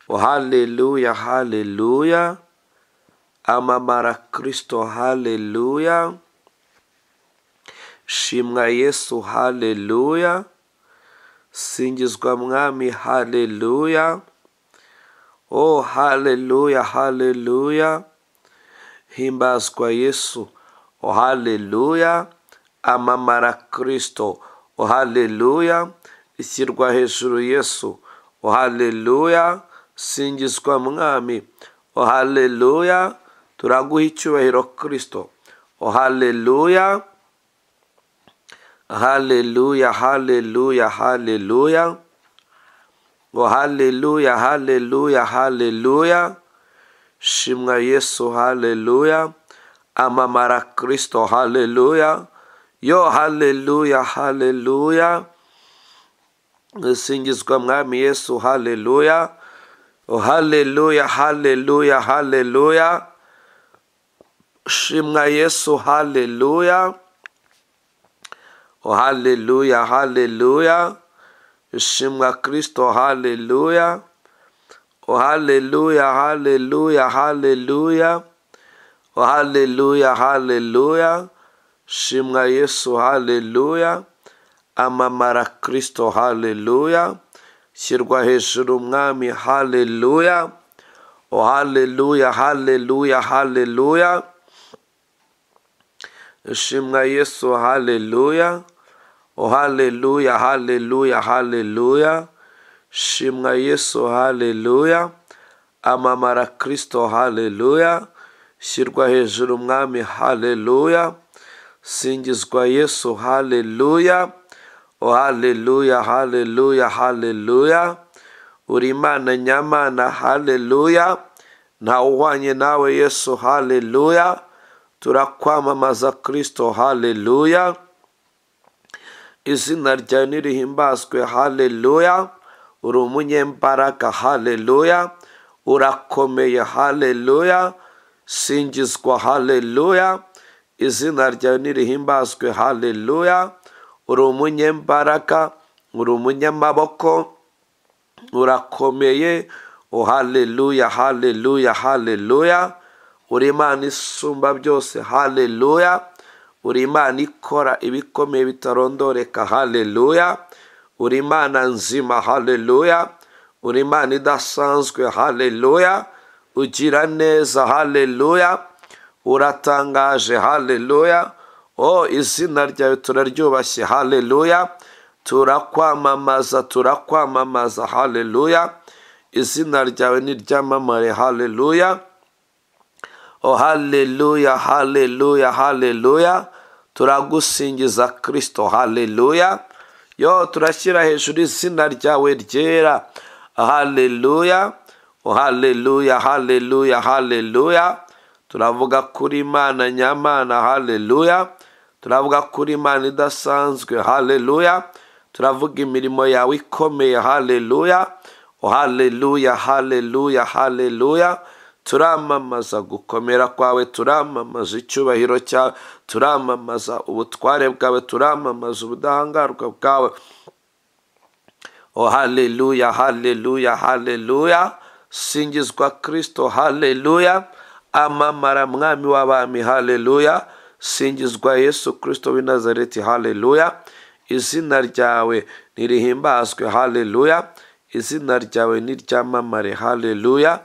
Haleluya, haleluya. Amamara Kristo, haleluya. Shimwa Yesu, haleluya. Singizwa Mwami, haleluya. Oh, haleluya, haleluya. Himbazwa Yesu, oh, haleluya. Amamara Kristo, oh, haleluya. Ishyirwa hejuru Yesu, oh, haleluya. Singizwa Mwami, oh, haleluya. Turaguha icyubahiro Kristo, oh, haleluya. Haleluya, haleluya, haleluya. Oh, haleluya, haleluya, haleluya. Shimwa Yesu, haleluya. Amamara Kristo, haleluya. Yo, haleluya, haleluya. Singizwa Mwami Yesu, haleluya. Oh, haleluya, haleluya, haleluya. Shimwa Yesu, haleluya. Oh, haleluya, haleluya. Shimwa Kristo, haleluya. Oh, haleluya, haleluya, haleluya. Oh, haleluya, haleluya. Shimwa Yesu, haleluya. Amamara Kristo, haleluya. Shyirwa hejuru Mwami, haleluya. Oh, haleluya, haleluya, haleluya. Shimwa Yesu, haleluya. Oh, haleluya, haleluya, haleluya. Shimwa Yesu, haleluya. Amamara Kristo, haleluya. Shyirwa hejuru Mwami, haleluya. Singizwa Yesu, haleluya. Oh, haleluya, haleluya, haleluya. Uri Imana nyamana, haleluya. Ntawe uhwanye nawe Yesu, haleluya. Turakwamamaza Kristo, haleluya. Izina ryawe nirihimbazwe, haleluya. Uri umunyembaraga, haleluya. Urakomeye, haleluya. Singizwa, haleluya. Izina ryawe nirihimbazwe, haleluya. Uri umunyembaraga, uri umunyamaboko, urakomeye. Oh, haleluya, haleluya, haleluya. Uri Imana isumba byose, haleluya. Uri Imana ikora ibikomeye bitarondoreka, haleluya. Uri Imana nzima, haleluya. Uri Imana idasanzwe, haleluya. Ugira neza, haleluya. Uratangaje, haleluya. Oh, izina ryawe turaryubashye, haleluya. Turakwamamaza, turakwamamaza, haleluya. Izina ryawe niryamamare, haleluya. Oh, haleluya, haleluya, haleluya. Turagusingiza Kristo, haleluya. Yo, turashyira hejuru izina ryawe ryera, haleluya. Oh, haleluya, haleluya, haleluya. Turavuga kuri Imana nyamana, haleluya. Turavuga kuri Imana idasanzwe, haleluya. Turavuga imirimo yawe ikomeye, haleluya. Oh, haleluya, haleluya, haleluya. Turamamaza gukomera kwawe, turamamaza icyubahiro cyawe, turamamaza ubutware bwawe, turamamaza ubudahangarwa bwawe. Oh, haleluya, haleluya, haleluya. Singizwa Kristo, haleluya. Amamara Mwami w'abami, haleluya. Singizwa Yesu Kristo w'i Nazareti, haleluya. Izina ryawe nirihimbazwe, haleluya. Izina ryawe niryamamare, haleluya.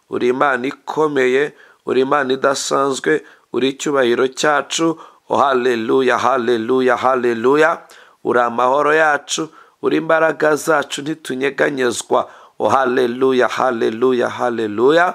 Uri Imana ikomeye, uri Imana idasanzwe, uri icyubahiro cyacu. Oh, haleluya, haleluya, haleluya. Uri amahoro yacu, uri imbaraga zacu, ntitunyeganyezwa. Oh, haleluya, haleluya, haleluya.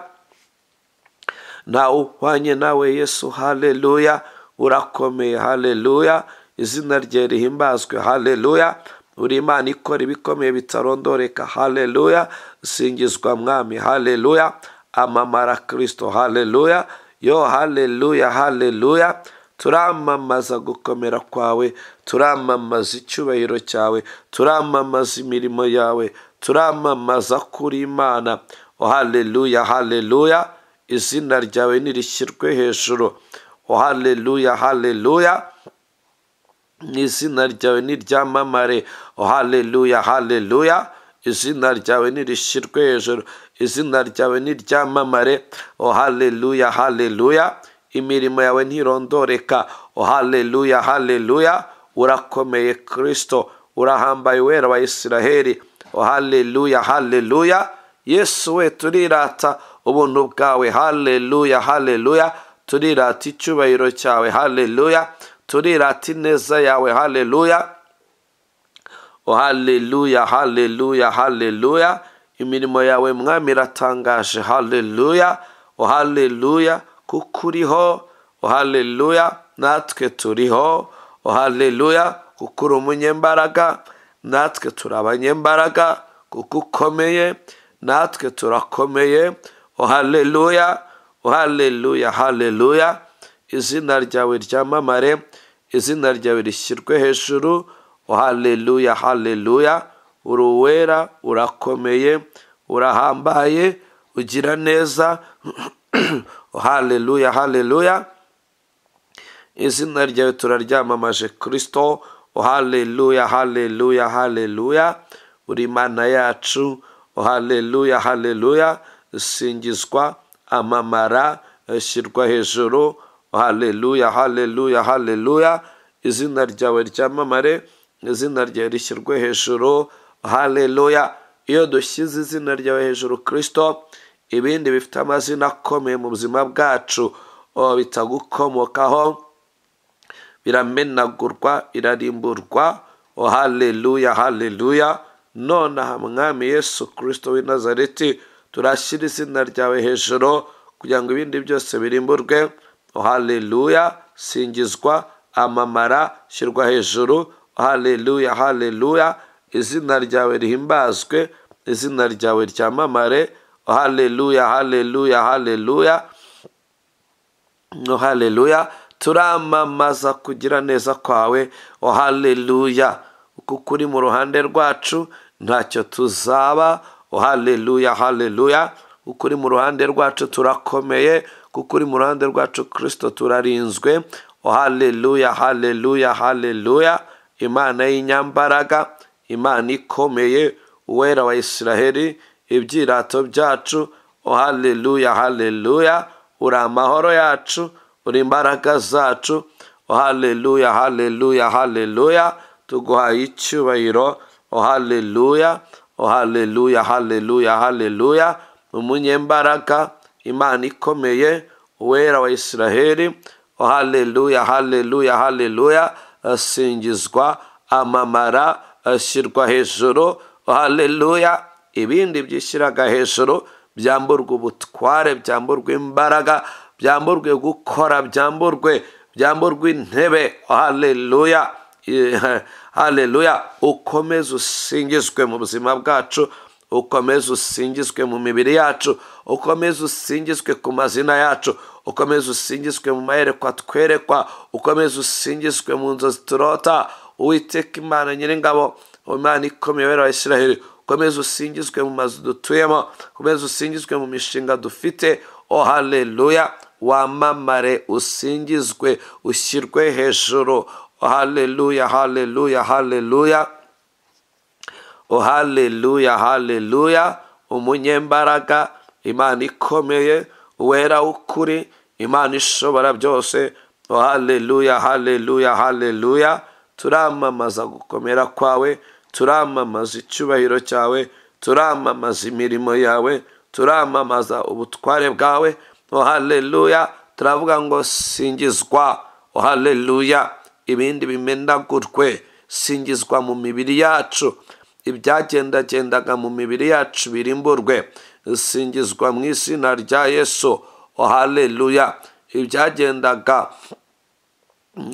Ntawe uhwanye nawe Yesu, haleluya. Urakomeye, haleluya. Izina rye rihimbazwe, haleluya. Uri Imana ikora ibikomeye bitarondoreka, haleluya. Singizwa Mwami, haleluya. Amamara Kristo, haleluya. Yo, haleluya, haleluya. Turamamaza gukomera kwawe, turamamaza icyubahiro cyawe, turamamaza imirimo yawe, turamamaza kuri Imana. Oh, haleluya, haleluya. Izina ryawe nirishyirwe hejuru. Oh, haleluya, haleluya. Izina ryawe niryamamare. Oh, haleluya, haleluya. Izina ryawe nirishyirwe hejuru, izina ryawe niryamamare. Oh haleluya, haleluya. Imirimo yawe ntirondoreka. Oh haleluya, haleluya. Urakomeye Kristo, urahambaye Uwera wa Isiraheli. Oh haleluya, haleluya. Yesu we, turirata ubuntu bwawe. Haleluya, haleluya. Turirata icyubahiro cyawe. Haleluya. Turirata ineza yawe. Haleluya. Oh haleluya, haleluya, haleluya. Imirimo yawe Mwami iratangaje. Haleluya. Oh haleluya, kuko uriho. Oh haleluya, natwe turiho. Oh haleluya, kuko uri umunyembaraga, natwe turi abanyembaraga. Kuko ukomeye, natwe turakomeye. Oh haleluya, oh haleluya, haleluya. Izina ryawe ryamamare, izina ryawe rishyirwe hejuru. Oh haleluya, haleluya. Uri uwera, urakomeye, urahambaye, ugira neza. Oh haleluya, haleluya. Izina ryawe turaryamamaje Kristo. Oh haleluya, haleluya, haleluya. Uri Imana yacu. Oh haleluya, haleluya. Singizwa, amamara, shyirwa hejuru. Oh haleluya, haleluya, haleluya. Izina ryawe ryamamare, izina ryawe rishyirwe hejuru. Haleluya. Iyo dushyize izina ryawe hejuru Kristo, ibindi bifite amazina akomeye mu buzima bwacu bitagukomokaho biramenagurwa, birarimburwa. Oh haleluya, haleluya. Nonaha Mwami Yesu Kristo w'i Nazareti, turashyira izina ryawe hejuru kugira ngo ibindi byose birimburwe. Oh haleluya, singizwa, amamara, shyirwa hejuru. Haleluya, haleluya. Izina ryawe rihimbazwe, izina ryawe ryamamare. Oh haleluya, haleluya, haleluya. Oh haleluya. Turamamaza kugira neza kwawe. Oh haleluya, kuko uri mu ruhande rwacu ntacyo tuzaba. Oh haleluya, haleluya. Kuko uri mu ruhande rwacu turakomeye, kuko uri mu ruhande rwacu Kristo turarinzwe. Oh haleluya, haleluya, haleluya. Imana y'inyambaraga, Imana ikomeye, Uwera wa Isiraheli, ibyirato byacu. Oh haleluya, haleluya. Uri amahoro yacu, uri imbaraga zacu. Oh haleluya, haleluya, haleluya. Tuguhaye icyubahiro. Oh haleluya, oh haleluya, haleluya, haleluya. Umunyembaraga, Imana ikomeye, Uwera wa Isiraheli. Oh haleluya, haleluya, haleluya. Singizwa, amamara, shyirwa hejuru. Oh haleluya. Ibindi byishyiraga hejuru byamburwa ubutware, byamburwa imbaraga, byamburwe gukora, byamburwe intebe. Oh haleluya, haleluya. Ukomeze usingizwe mu buzima bwacu, ukomeze usingizwe mu mibiri yacu, ukomeze usingizwe ku mazina yacu, ukomeze usingizwe mu mayerekwa twerekwa, ukomeze usingizwe mu nzozi turota. Uwiteka Imana Nyiringabo, Imana ikomeye, Uwera wa Isiraheli, ukomeze usingizwe mu mazu dutuyemo, ukomeze usingizwe mu mishinga dufite. Oh haleluya, wamamare, usingizwe, ushyirwe hejuru. Oh haleluya, haleluya, haleluya. Oh haleluya, haleluya. Umunyembaraga, Imana ikomeye, Uwera w'ukuri, Imana ishobora byose. Oh haleluya, haleluya, haleluya. Turamamaza gukomera kwawe, turamamaza icyubahiro cyawe, turamamaza imirimo yawe, turamamaza ubutware bwawe. Oh haleluya. Turavuga ngo singizwa. Oh haleluya. Ibindi bimenagurwe, singizwa mu mibiri yacu, ibyagendagendaga mu mibiri yacu birimburwe, singizwa mu izina rya Yesu. Oh haleluya. Ibyagendaga,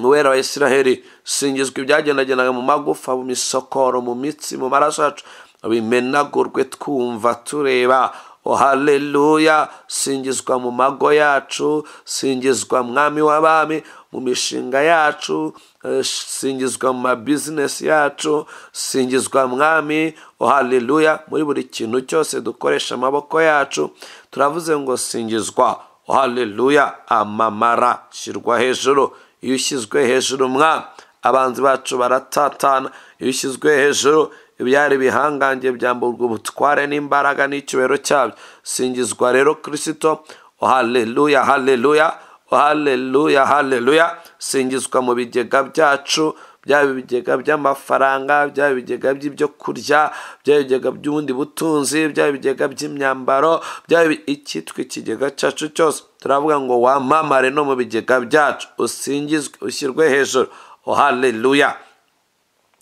Uwera wa Isiraheli, singizwa ibyagendagendaga mu magufa, mu misokoro, mu mitsi, mu maraso yacu, bimenagurwe twumva tureba. Oh haleluya. Singizwa mu mago yacu, singizwa Mwami w'abami, mu mishinga yacu, singizwa mu mabizinesi yacu, singizwa Mwami. Oh haleluya. Muri buri kintu cyose dukoresha amaboko yacu, turavuze ngo singizwa. Oh haleluya. Amamara, shyirwa hejuru. Iyo ushyizwe hejuru Mwami, abanzi bacu baratatana. Iyo ushyizwe hejuru, Ibyari ibihangange byamburwa ubutware n'imbaraga n'icyubahiro cyabyo. Singizwa rero Kristo. Haleluya, haleluya, haleluya, haleluya. Singizwa mu bigega byacu, byaba ibigega by'amafaranga, byaba ibigega by'ibyo kurya, byaba ibigega by'ubundi butunzi, byaba ibigega by'imyambaro, byaba icyitwa ikigega cyacu cyose. Turavuga ngo wamamare no mu bigega byacu, usingizwe, ushyirwe hejuru. Haleluya.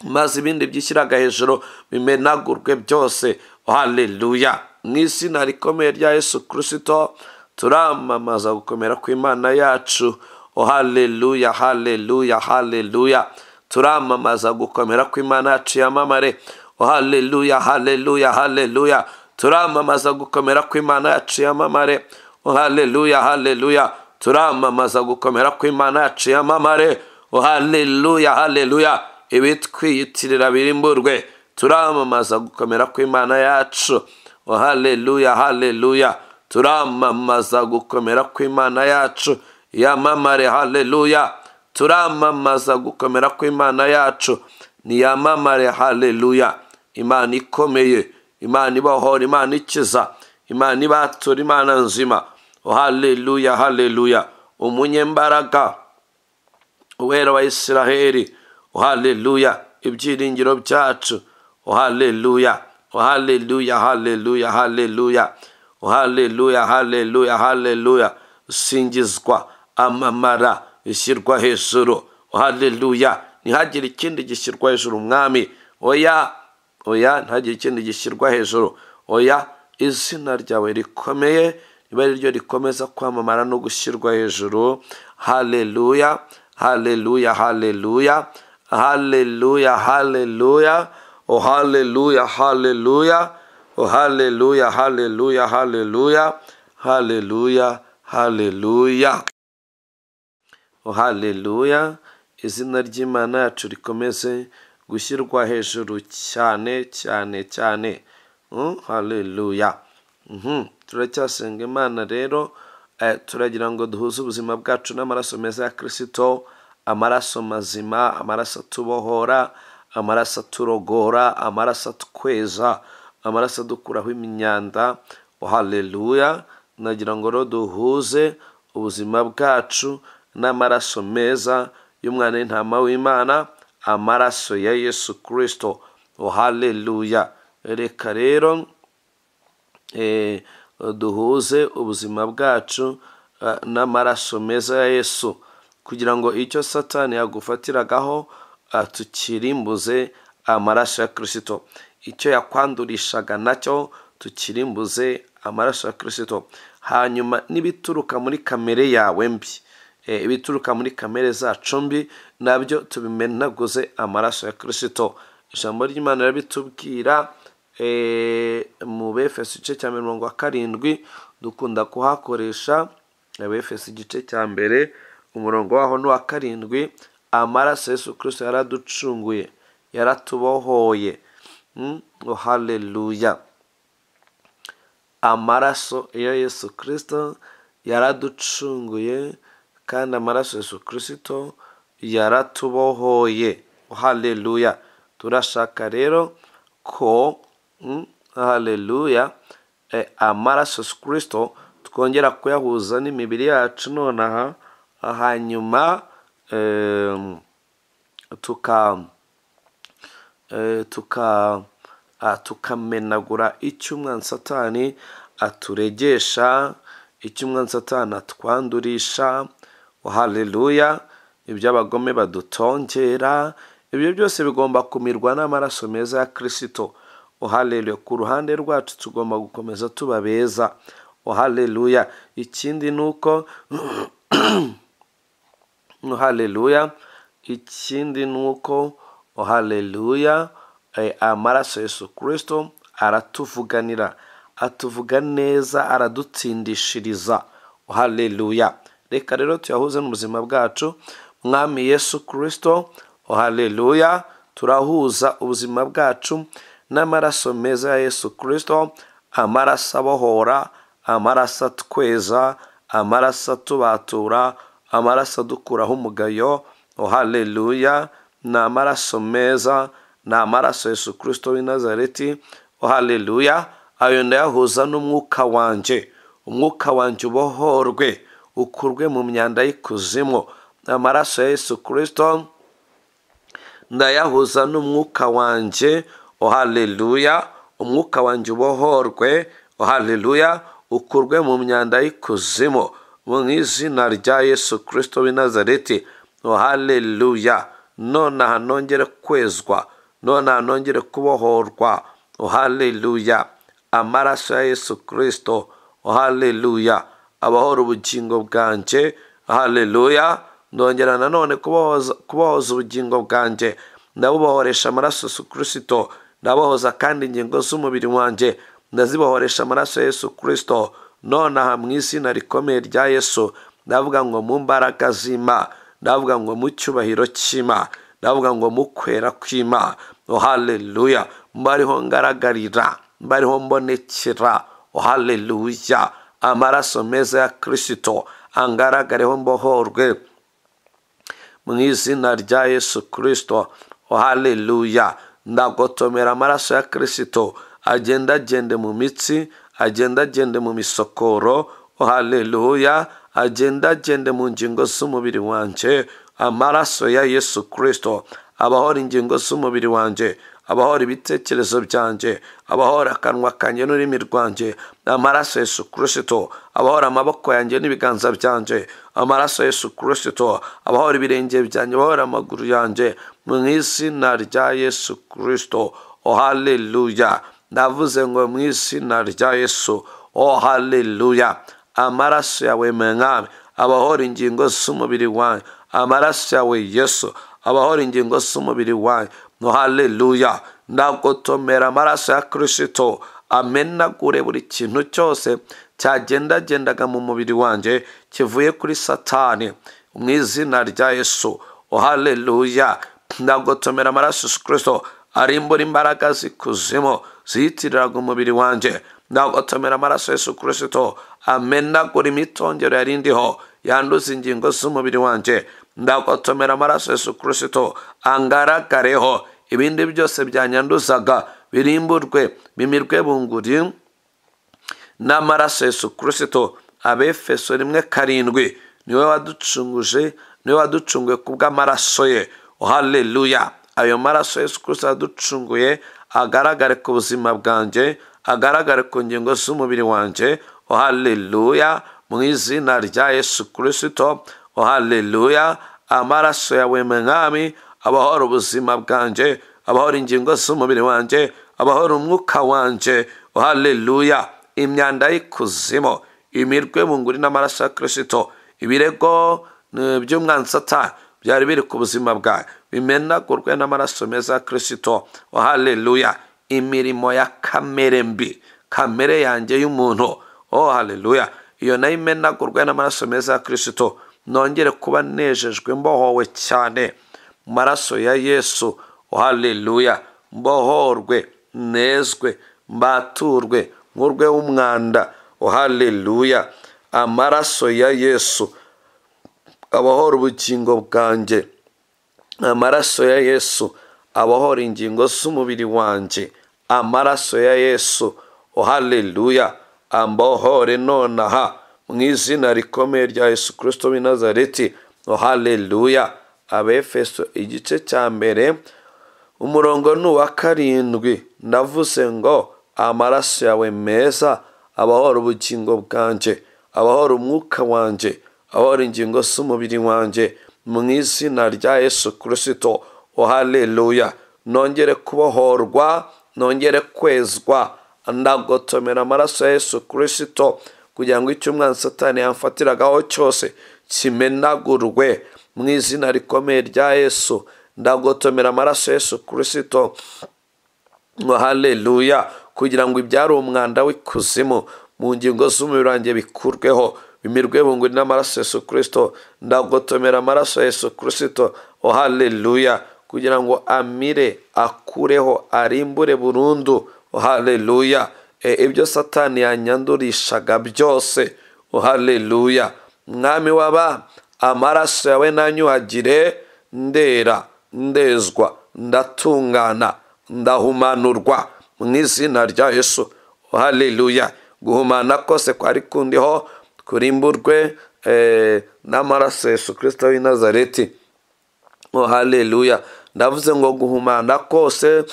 Maze ibindi byishyiraga hejuru bimenagurwe byose. Haleluya. Mu izina rikomeye rya Yesu Kristo turamamaza gukomera kw'Imana yacu. Haleluya, haleluya, haleluya. Turamamaza gukomera kw'Imana yacu yamamare. Haleluya, haleluya, haleluya. Turamamaza gukomera kw'Imana yacu yamamare. Haleluya, haleluya. Turamamaza gukomera kw'Imana yacu yamamare. Haleluya, haleluya. Ibitwiyitirira birimburwe. Turamamaza gukomera kw'Imana yacu. Haleluya, haleluya. Turamamaza gukomera kw'Imana yacu yamamare. Haleluya. Turamamaza gukomera kw'Imana yacu niyamamare. Haleluya. Imana ikomeye, Imana ibohora, Imana ikiza, Imana ibatura, Imana nzima. Haleluya, haleluya. Umunyembaraga, uwera wa Isiraheli. Haleluya. Ibyiringiro byacu. Haleluya, haleluya, haleluya, haleluya. Haleluya, haleluya, haleluya. Singizwa, amamara, ishyirwa hejuru. Haleluya. Ntihagire ikindi gishyirwa hejuru, Mwami. Oya, oya, ntihagire ikindi gishyirwa hejuru. Oya, izina ryawe rikomeye ribe ari ryo rikomeza kwamamara no gushyirwa hejuru. Haleluya, haleluya, haleluya, haleluya, haleluya. Oh, haleluya, haleluya. Oh, haleluya, haleluya, haleluya, haleluya, haleluya. Oh, haleluya. Izina ry'Imana yacu rikomeze gushyirwa hejuru cyane cyane cyane. Haleluya. Turacyasenga Imana rero. Turagira ngo duhuze ubuzima bwacu n'amaraso meza ya Kristo, amaraso mazima, amaraso atubohora, amaraso aturogora, amaraso atweza, amaraso adukuraho imyanda. Haleluya. Nagira ngo rero duhuze ubuzima bwacu n'amaraso meza y'umwana w'intama w'Imana, amaraso ya Yesu Kristo. Haleluya. Reka rero duhuze ubuzima bwacu n'amaraso meza ya Yesu, kugira ngo icyo Satani yagufatiragaho tukirimbuze amaraso ya Kristo. Icyo yakwandurishaga nacyo tukirimbuze amaraso ya Kristo. Hanyuma n'ibituruka muri kamere yawe mbi, ibituruka muri kamere zacu mbi, nabyo tubimenaguze amaraso ya Kristo. Ijambo ry'Imana rirabitubwira mu Befeso igice cya 70, dukunda kuhakoresha. Abefeso igice cya 1 umurongo waho ni uwa 7. Amaraso Yesu Kristo yaraducunguye, yaratubohoye. Haleluya. Amaraso ya Yesu Kristo yaraducunguye, kandi amaraso Yesu Kristo yaratubohoye. Haleluya. Turashaka rero ko haleluya, amaraso Yesu Kristo twongera kuyahuza n'imibiri yacu nonaha, hanyuma tukamenagura icyo umwanzi Satani aturegesha, icyo umwanzi Satani atwandurisha. Haleluya. Ibyo abagome badutongera, ibyo byose bigomba kumirwa n'amaraso meza ya Kristo. Haleluya. Ku ruhande rwacu tugomba gukomeza tuba beza. Haleluya. Ikindi nuko haleluya, ikindi nuko haleluya, amaraso Yesu Kristo aratuvuganira, atuvuga neza, aradutsindishiriza. Haleluya. Reka rero tuyahuze n'ubuzima bwacu. Mwami Yesu Kristo, haleluya, turahuza ubuzima bwacu n'amaraso meza ya Yesu Kristo, amaraso abohora, amaraso atweza, amaraso atubatura, amaraso adukuraho umugayo. Haleluya. Ni amaraso meza, Ni amaraso Yesu Kristo w'i Nazareti. Oh haleluya. Ayo ndayahuza n'umwuka wanjye, umwuka wanjye ubohorwe, ukurwe mu myanda y'ikuzimu. Amaraso ya Yesu Kristo ndayahuza n'umwuka wanjye. Oh haleluya. Umwuka wanjye ubohorwe, oh haleluya, ukurwe mu myanda y'ikuzimu mu izina rya Yesu Kristo w'i Nazareti. Oh haleluya. Nonaha nongere kwezwa, nonaha nongere kubohorwa. Oh haleluya. Amaraso ya Yesu Kristo, oh haleluya, abahora ubugingo bwanjye. Haleluya. Ndongera nanone kubohoza ubugingo bwanjye, ndabubohoresha amaraso Yesu Kristo. Ndabohoza kandi ingingo z'umubiri wanjye, ndazibohoresha amaraso Yesu Kristo. Nonaha mu izina rikomeye rya Yesu, ndavuga ngo mu mbaraga z'Imana, ndavuga ngo mu cyubahiro cy'Imana, ndavuga ngo mu kwera kw'Imana. Oh haleluya. Mbariho ngaragarira, mbariho mbonekera. Oh haleluya. Amaraso meza ya Kristo angaragareho, mbohorwe mu izina rya Yesu Kristo. Oh haleluya. Ndagotomera amaraso ya Kristo agenda agende mu mitsi, agenda agende mu misokoro. Oh haleluya. Agenda agende mu ngingo z'umubiri wanjye. Amaraso ya Yesu Kristo abahora ingingo z'umubiri wanjye, abahora ibitekerezo byanjye, abahora akanwa kanjye n'ururimi rwanjye. Amaraso Yesu Kristo abahora amaboko yanjye n'ibiganza byanjye. Amaraso Yesu Kristo abahora ibirenge byanjye, abahora amaguru yanjye mu izina rya Yesu Kristo. Oh haleluya. Ndavuze ngo mu izina rya Yesu. Oh haleluya. Amaraso yawe Mwami abahora ingingo z'umubiri wanjye. Amaraso yawe Yesu abahora ingingo z'umubiri wanjye. No haleluya. Ndagotomera amaraso ya Kristo amenagure buri kintu cyose cyagendagendaga mu mubiri wanjye kivuye kuri Satani mu izina rya Yesu. Oh haleluya. Ndagotomera amaraso Yesu Kristo arimbura imbaraga z'ikuzimu ziyitiriraga umubiri wanjye. Ndagotomera amaraso Yesu Kristo amenagura imitongero yarindiho yanduza ingingo z'umubiri wanjye. Ndagotomera amaraso Yesu Kristo angaragareho, ibindi byose byanyanduzaga birimburwe, bimirwe bunguri n'amaraso Yesu Kristo. Abefeso 1:7, niwe waducunguje, niwe waducunguye kubw'amaraso ye. Oh haleluya. Ayo maraso Yesu Kristo yaducunguye agaragare ku buzima bwanjye, agaragare ku ngingo z'umubiri wanjye. Oh haleluya. Mu izina rya Yesu Kristo. Oh haleluya. Amaraso yawe Mwami abahora ubuzima bwanjye, abahora ingingo z'umubiri wanjye, abahora umwuka wanjye. Oh haleluya. Imyanda y'ikuzimu imirwe bunguri n'amaraso ya Kristo. Ibirego by'umwanzi Satani byari biri ku buzima bwawe bimenagurwe n'amaraso meza ya Kristo. Oh haleluya. Imirimo ya kamere mbi, kamere yanjye y'umuntu, oh haleluya, iyo nayo imenagurwe n'amaraso meza ya Kristo. Nongere kuba nejejwe, mbohowe cyane mu maraso ya Yesu. Oh haleluya. Mbohorwe, nezwe, mbaturwe, nkurwe w'umwanda. Oh haleluya. Amaraso ya Yesu abahora ubugingo bwanjye. Amaraso ya Yesu abahora ingingo z'umubiri wanjye. Amaraso ya Yesu, oh haleluya, ambohore nonaha mu izina rikomeye rya Yesu Kristo w'i Nazareti. Oh haleluya. Abefeso 1 umurongo ni uwa 7. Ndavuze ngo amaraso yawe meza abahora ubugingo bwanjye, abahora umwuka wanjye, abahora ingingo z'umubiri wanjye mu izina rya Yesu Kristo. Oh haleluya. Nongere kubohorwa, nongere kwezwa. Ndagotomera amaraso ya Yesu Kristo kugira ngo icyo umwanzi Satani yamfatiragaho cyose kimenagurwe mu izina rikomeye rya Yesu. Ndagotomera amaraso ya Yesu Kristo. Oh haleluya. Kugira ngo ibyari umwanda w'ikuzimu mu ngingo z'umubiri wanjye bikurweho, bimirwe bunguri n'amaraso Yesu Kristo. Ndagotomera amaraso Yesu Kristo. Oh haleluya. Kugira ngo amire, akureho, arimbure burundu. Oh haleluya. Ibyo Satani yanyandurishaga byose. Oh haleluya. Mwami w'abami, amaraso yawe nanyuhagire, ndera, ndezwa, Ndatungana, ndahumanurwa mu izina rya Yesu. Haleluya. Guhumana kose kwari kundiho kurimburwe n'amaraso Yesu Kristo w'i Nazareti. Haleluya. Ndavuze ngo guhumana kose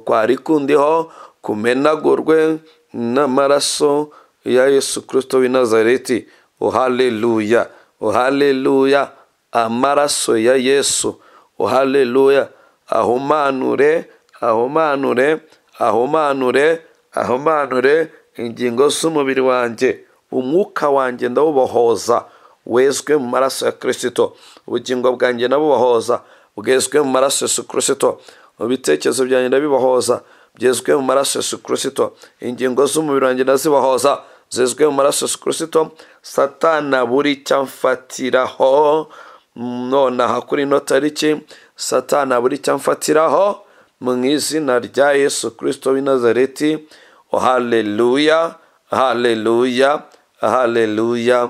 kwari kundiho kumenagurwe n'amaraso ya Yesu Kristo w'i Nazareti. Haleluya. Haleluya. Amaraso ya Yesu. Haleluya. Ahumanure, ahumanure, ahumanure, ahumanure ingingo z'umubiri wanjye. Umwuka wanjye ndawubohoza wezwe mu maraso ya Kristo. Ubugingo bwanjye ndabubohoza bwezwe mu maraso ya Yesu Kristo. Ibitekerezo byanjye ndabibohoza byezwe mu maraso ya Yesu Kristo. Ingingo z'umubiri wanjye ndazibohoza zezwe mu maraso ya Yesu Kristo. Satana buri cyamfatiraho nonaha kuri ino tariki, Satana buri cyamfatiraho mu izina rya Yesu Kristo w'i Nazareti. Haleluya, haleluya, haleluya,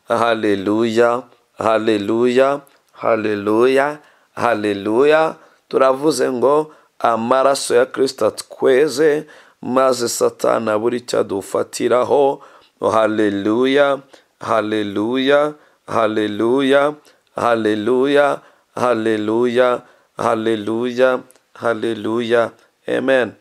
haleluya, haleluya, haleluya, haleluya. Turavuze ngo amaraso ya Kristo atweze, maze Satana buri cyadufatiraho. Haleluya, haleluya, haleluya, haleluya, haleluya, haleluya, haleluya. Amen.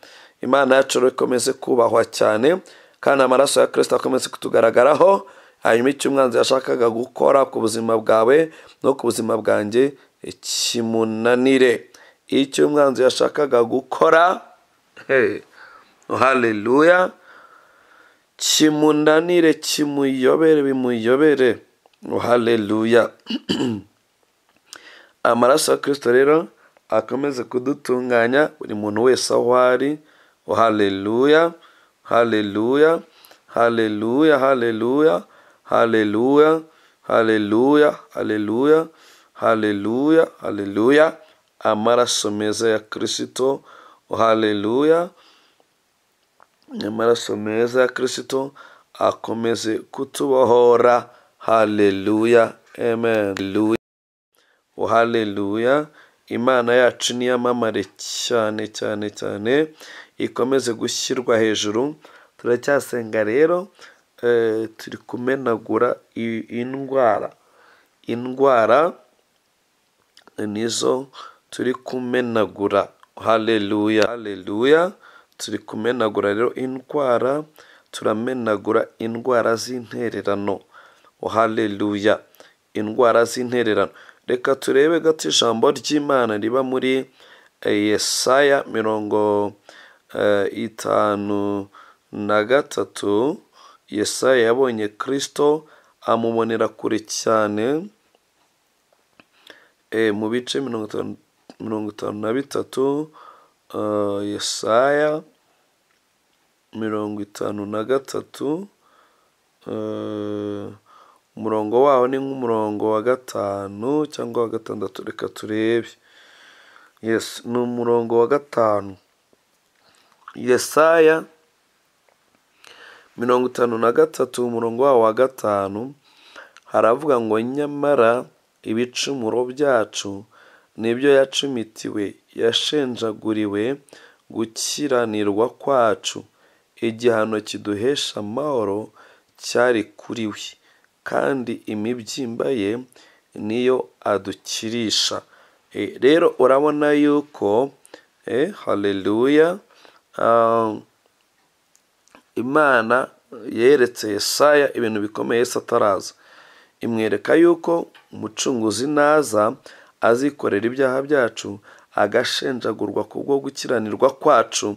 Imana yacu ikomeze kubahwa cyane, kandi amaraso ya Kristo akomeze kutugaragaraho. Hanyuma icyo umwanzi yashakaga gukora ku buzima bwawe no ku buzima bwanjye kimunanire. Icyo umwanzi yashakaga gukora, haleluya, kimunanire, kimuyobere, bimuyobere. Haleluya. Amaraso ya Kristo rero akomeze kudutunganya buri muntu wese aho ari. Haleluya, haleluya, haleluya, haleluya, haleluya, haleluya, haleluya, haleluya, haleluya. Amaraso meza ya Kristo. Haleluya. Amaraso meza ya Kristo akomeze kutubohora. Haleluya. Amen. Haleluya. Imana yacu niyamamare cyane cyane cyane, ikomeze gushyirwa hejuru. Turacyasenga rero, turi kumenagura indwara. Indwara nizo turi kumenagura. Haleluya, haleluya. Turi kumenagura rero indwara, turamenagura indwara z'intererano. Haleluya. Indwara z'intererano. Reka turebe gato ijambo ry'Imana riba muri Yesaya 53. Yesaya yabonye Kristo amubonera kure cyane, mu bice 53. Yesaya 53, umurongo waho ni nk'umurongo wa 5 cyangwa wa 6. Reka turebe. Yes, ni umurongo wa 5. Yesaya 53 umurongo waho wa 5 haravuga ngo nyamara ibicumuro byacu nibyo yacumitiwe, yashenjaguriwe gukiranirwa kwacu, igihano kiduhesha amahoro cyari kuri we, kandi imibyimba ye niyo adukirisha. Rero urabona yuko haleluya, Imana yeretse Yesaya ibintu bikomeye Yesu ataraza. Imwereka yuko umucunguzi naza azikorera ibyaha byacu, agashenjagurwa kubwo gukiranirwa kwacu,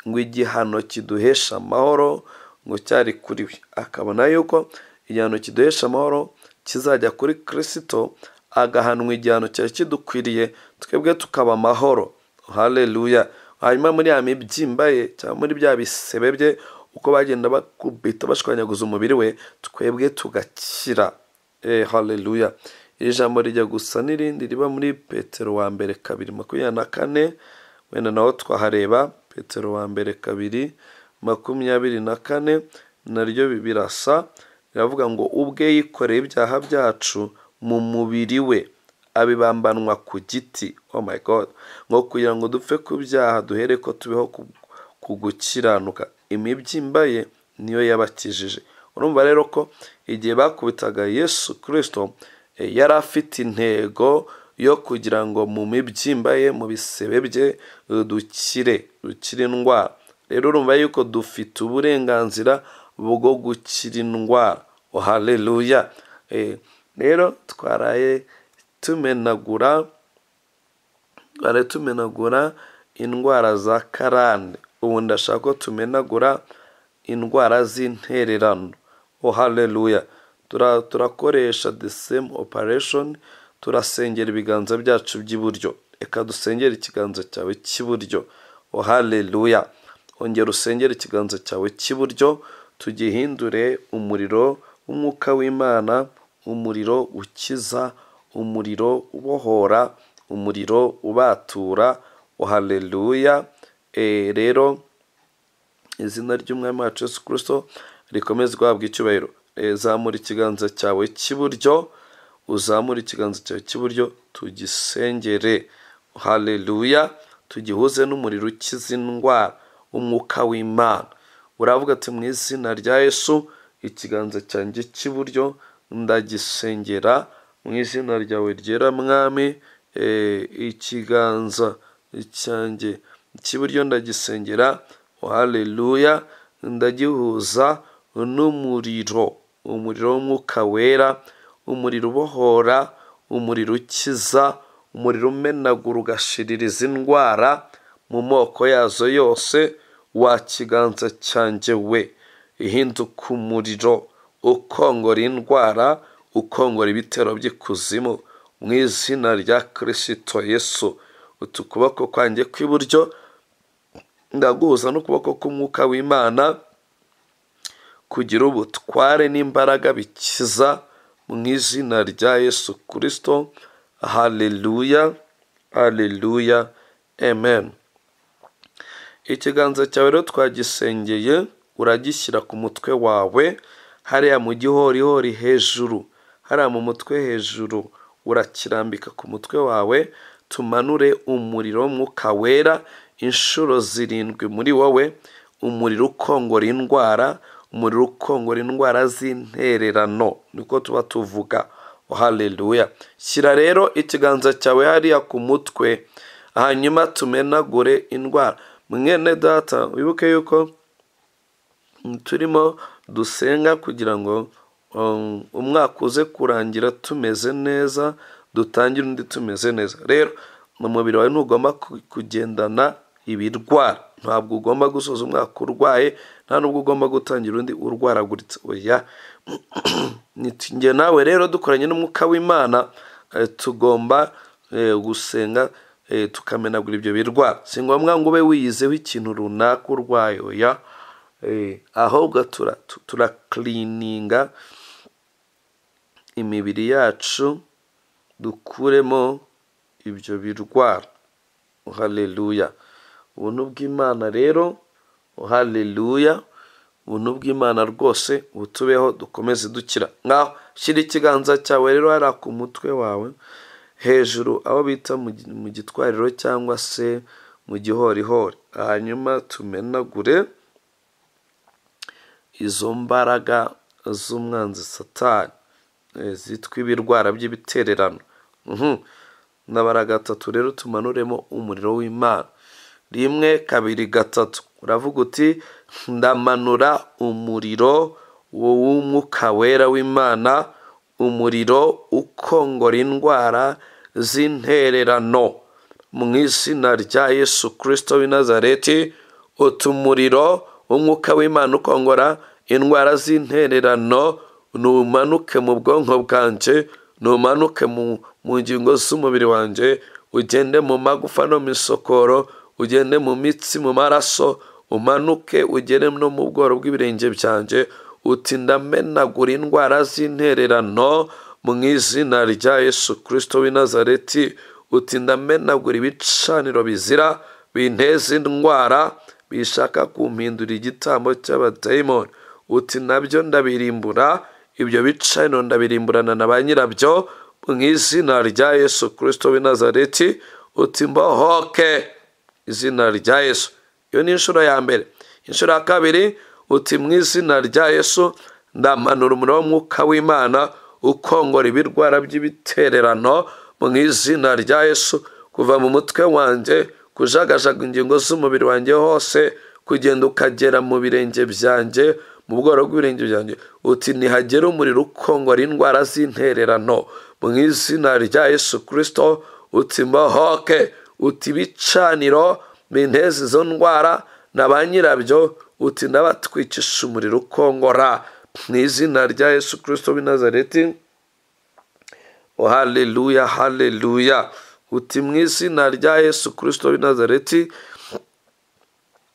ngo igihano kiduhesha amahoro ngo cyari kuri we. Akabona yuko igihano kiduhesha amahoro kizajya kuri Kristo, agahanwa igihano cyari kidukwiriye, twebwe tukaba amahoro. Haleluya. Hanyuma muri ya mibyimba ye cyangwa muri bya bisebe bye, uko bagenda bakubita bashwanyaguza umubiri we, twebwe tugakira. Haleluya. Iri jambo rijya gusa n'irindi riba muri Petero wa mbere 2:24, wenda naho twahareba. Petero wa mbere 2:24 naryo birasa, riravuga ngo ubwe yikoreye ibyaha byacu mu mubiri we, abibambanwa ku giti. Oh my God, ngo kugira ngo dupfe ku byaha duhere ko tubeho ku gukiranuka, imibyimba ye niyo yabakijije. Urumva rero ko igihe bakubitaga Yesu Kristo, yari afite intego yo kugira ngo mu mibyimba ye, mu bisebe bye, dukire indwara. Rero urumva yuko dufite uburenganzira bwo gukira indwara. Oh haleluya. Rero twaraye tumenagura indwara za karande. Ubu ndashaka ko tumenagura indwara z'intererano. Oh haleluya. Turakoresha the same operation, turasengera ibiganza byacu by'iburyo. Reka dusengere ikiganza cyawe cy'iburyo. Oh haleluya. Ongera usengere ikiganza cyawe cy'iburyo, tugihindure umuriro w'umwuka w'Imana, umuriro ukiza, umuriro ubohora, umuriro ubatura. Oh haleluya. Rero izina ry'Umwami wacu Yesu Kristo rikomeze guhabwa icyubahiro. Zamura ikiganza cyawe cy'iburyo, uzamure ikiganza cyawe cy'iburyo, tugisengere. Haleluya. Tugihuze n'umuriro ukiza indwara, umwuka w'Imana. Uravuga ati mu izina rya Yesu, ikiganza cyanjye cy'iburyo ndagisengera mu izina ryawe ryera Mwami. Ikiganza cyanjye cy'iburyo ndagisengera. Haleluya. Ndagihuza n'umuriro, umuriro w'umwuka wera, umuriro ubohora, umuriro ukiza, umuriro umenagura ugashiririza indwara mu moko yazo yose. Wa kiganza cyanjye we, ihinduka umuriro ukongora indwara, ukongora ibitero by'ikuzimu mu izina rya Kristo Yesu. Utu kuboko kwanjye kw'iburyo ndaguhuza n'ukuboko k'umwuka w'Imana kugira ubutware n'imbaraga bikiza mu izina rya Yesu Kristo. Haleluya, haleluya, amen. Ikiganza cyawe rero twagisengeye, uragishyira ku mutwe wawe hariya mu gihorihori hejuru, hariya mu mutwe hejuru, urakirambika ku mutwe wawe. Tumanure umuriro w'umwuka wera inshuro 7 muri wowe, umuriro ukongora indwara, umuriro ukongora indwara z'intererano, niko tuba tuvuga. Haleluya. Shyira rero ikiganza cyawe hariya ku mutwe, hanyuma tumenagure indwara. Mwene data, wibuke yuko turimo dusenga kugira ngo umwaka uze kurangira tumeze neza, dutangire undi tumeze neza. Rero mu mubiri wawe ntugomba kugendana ibirwara, ntabwo ugomba gusoza umwaka urwaye, nta nubwo ugomba gutangira undi urwaraguritse. Oya, njye nawe rero dukoranye n'umwuka w'Imana, tugomba gusenga tukamenagura ibyo birwara. Si ngombwa ngo ube wiyizeho ikintu runaka urwaye, oya, ahubwo turakilininga imibiri yacu, dukuremo ibyo birwara. Haleluya. Ubuntu bw'Imana rero, haleluya, ubuntu bw'Imana rwose butubeho, dukomeze dukira. Ngaho shyira ikiganza cyawe rero hariya ku mutwe wawe hejuru, aho bita mu gitwariro cyangwa se mu gihorihori, hanyuma tumenagure izo mbaraga z'umwanzi Satani zitwa ibirwara by'ibitererano. Nabara 3 rero, tumanuremo umuriro w'Imana. 1, 2, 3. Uravuga uti ndamanura umuriro w'umwuka wera w'Imana, umuriro ukongora indwara z'intererano mu izina rya Yesu Kristo w'i Nazareti. Utumuriro w'umwuka w'Imana ukongora indwara z'intererano numanuke mu bwonko bwanje, numanuke mu ngingo z'umubiri wanje, ugende mu magufa no misokoro, ugende mu mitsi, mu maraso, umanuke ugere no mu bworo bw'ibirenge byanje. Uti ndamenagura indwara z'intererano mu izina rya Yesu Kristo w'i Nazareti. Uti ndamenagura ibicaniro bizira binteza indwara, bishaka kumpindura igitambo cy'abadayimoni. Uti nabyo ndabirimbura, ibyo bicaniro ndabirimburana na ba nyirabyo Mu izina rya Yesu Kristo w'i Nazareti, uti mbohoke, izina rya Yesu. Iyo ni inshuro ya mbere. Inshuro ya kabiri, uti mu izina rya Yesu ndamanura umuriro w'umwuka w'Imana ukongora ibirwara by'ibitererano mu izina rya Yesu, kuva mu mutwe wanjye kujagajaga ingingo z'umubiri wanjye hose, kugenda ukagera mu birenge byanjye, mu bworo bw'ibirenge byanjye. Uti nihagera umuriro ukongora indwara z'intererano mu izina rya Yesu Kristo, uti mbohoke. Uti ibicaniro binteza izo ndwara na ba nyirabyo, uti ndabatwicisha umuriro ukongora mu izina rya Yesu Kristo w'i Nazareti. Oh, haleluya, haleluya. Uti mu izina rya Yesu Kristo w'i Nazareti,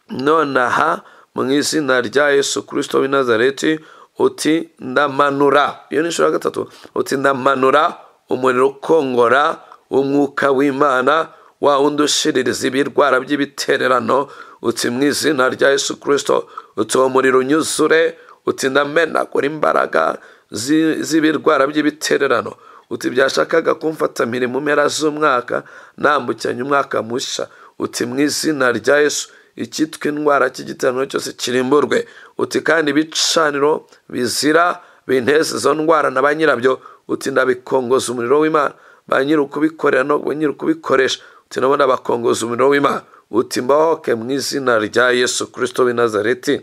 nonaha mu izina rya Yesu Kristo w'i Nazareti, uti ndamanura. Iyo ni inshuro ya gatatu. Uti ndamanura umuriro ukongora w'umwuka w'Imana, wa wundi ushiririza ibirwara by'ibitererano. Uti mu izina rya Yesu Kristo, uti uwo muriro unyuzure. Uti ndamenagura imbaraga z'ibirwara by'ibitererano. Uti byashakaga kumfata mpiri mu mpera z'umwaka, nambukiranya umwaka mushya. Uti mu izina rya Yesu, icyitwa indwara cy'igiterano cyose kirimburwe. Uti kandi ibicaniro bizira binteza izo ndwara na ba nyirabyo, uti ndabikongoza umuriro w'Imana, ba nyir'ukubikorera no ba nyir'ukubikoresha, uti nabo ndabakongoza umuriro w'Imana. Uti mbohoke mu izina rya Yesu Kristo w'i Nazareti.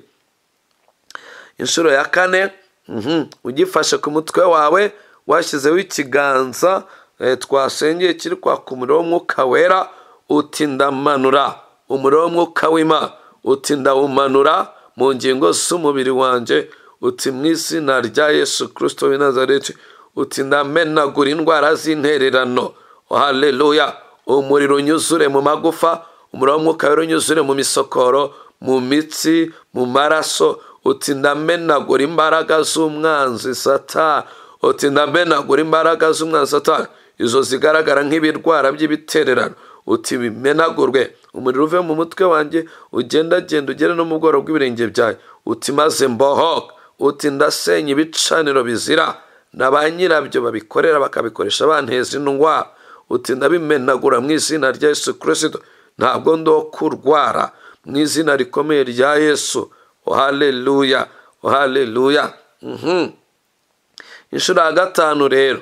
Inshuro ya kane, ugifashe ku mutwe wawe, washyizeho ikiganza twasengeye kiri kwaka umuriro w'umwuka wera, uti ndamanura umuriro w'umwuka w'Imana, uti ndawumanura mu ngingo z'umubiri wanjye. Uti mu izina rya Yesu Kristo w'i Nazareti, uti ndamenagura indwara z'intererano. Haleluya. Umuriro unyuzure mu magufa, umuriro w'umwuka wera unyuzure mu misokoro, mu mitsi, mu maraso. Uti ndamenagura imbaraga z'umwanzi Satani. Uti ndamenagura imbaraga z'umwanzi Satani, izo zigaragara nk'ibirwara by'ibitererano. Uti bimenagurwe, umuriro uve mu mutwe wanjye ugendagenda ugere no mu bworo bw'ibirenge byawe. Uti maze mbohoke. Uti ndasenya ibicaniro bizira na ba nyirabyo babikorera bakabikoresha banteza indwara. Uti ndabimenagura mu izina rya Yesu Kristo, ntabwo ndo kurwara mu izina rikomeye rya Yesu. Oh, haleluya, oh, haleluya. Inshuro ya gatanu rero,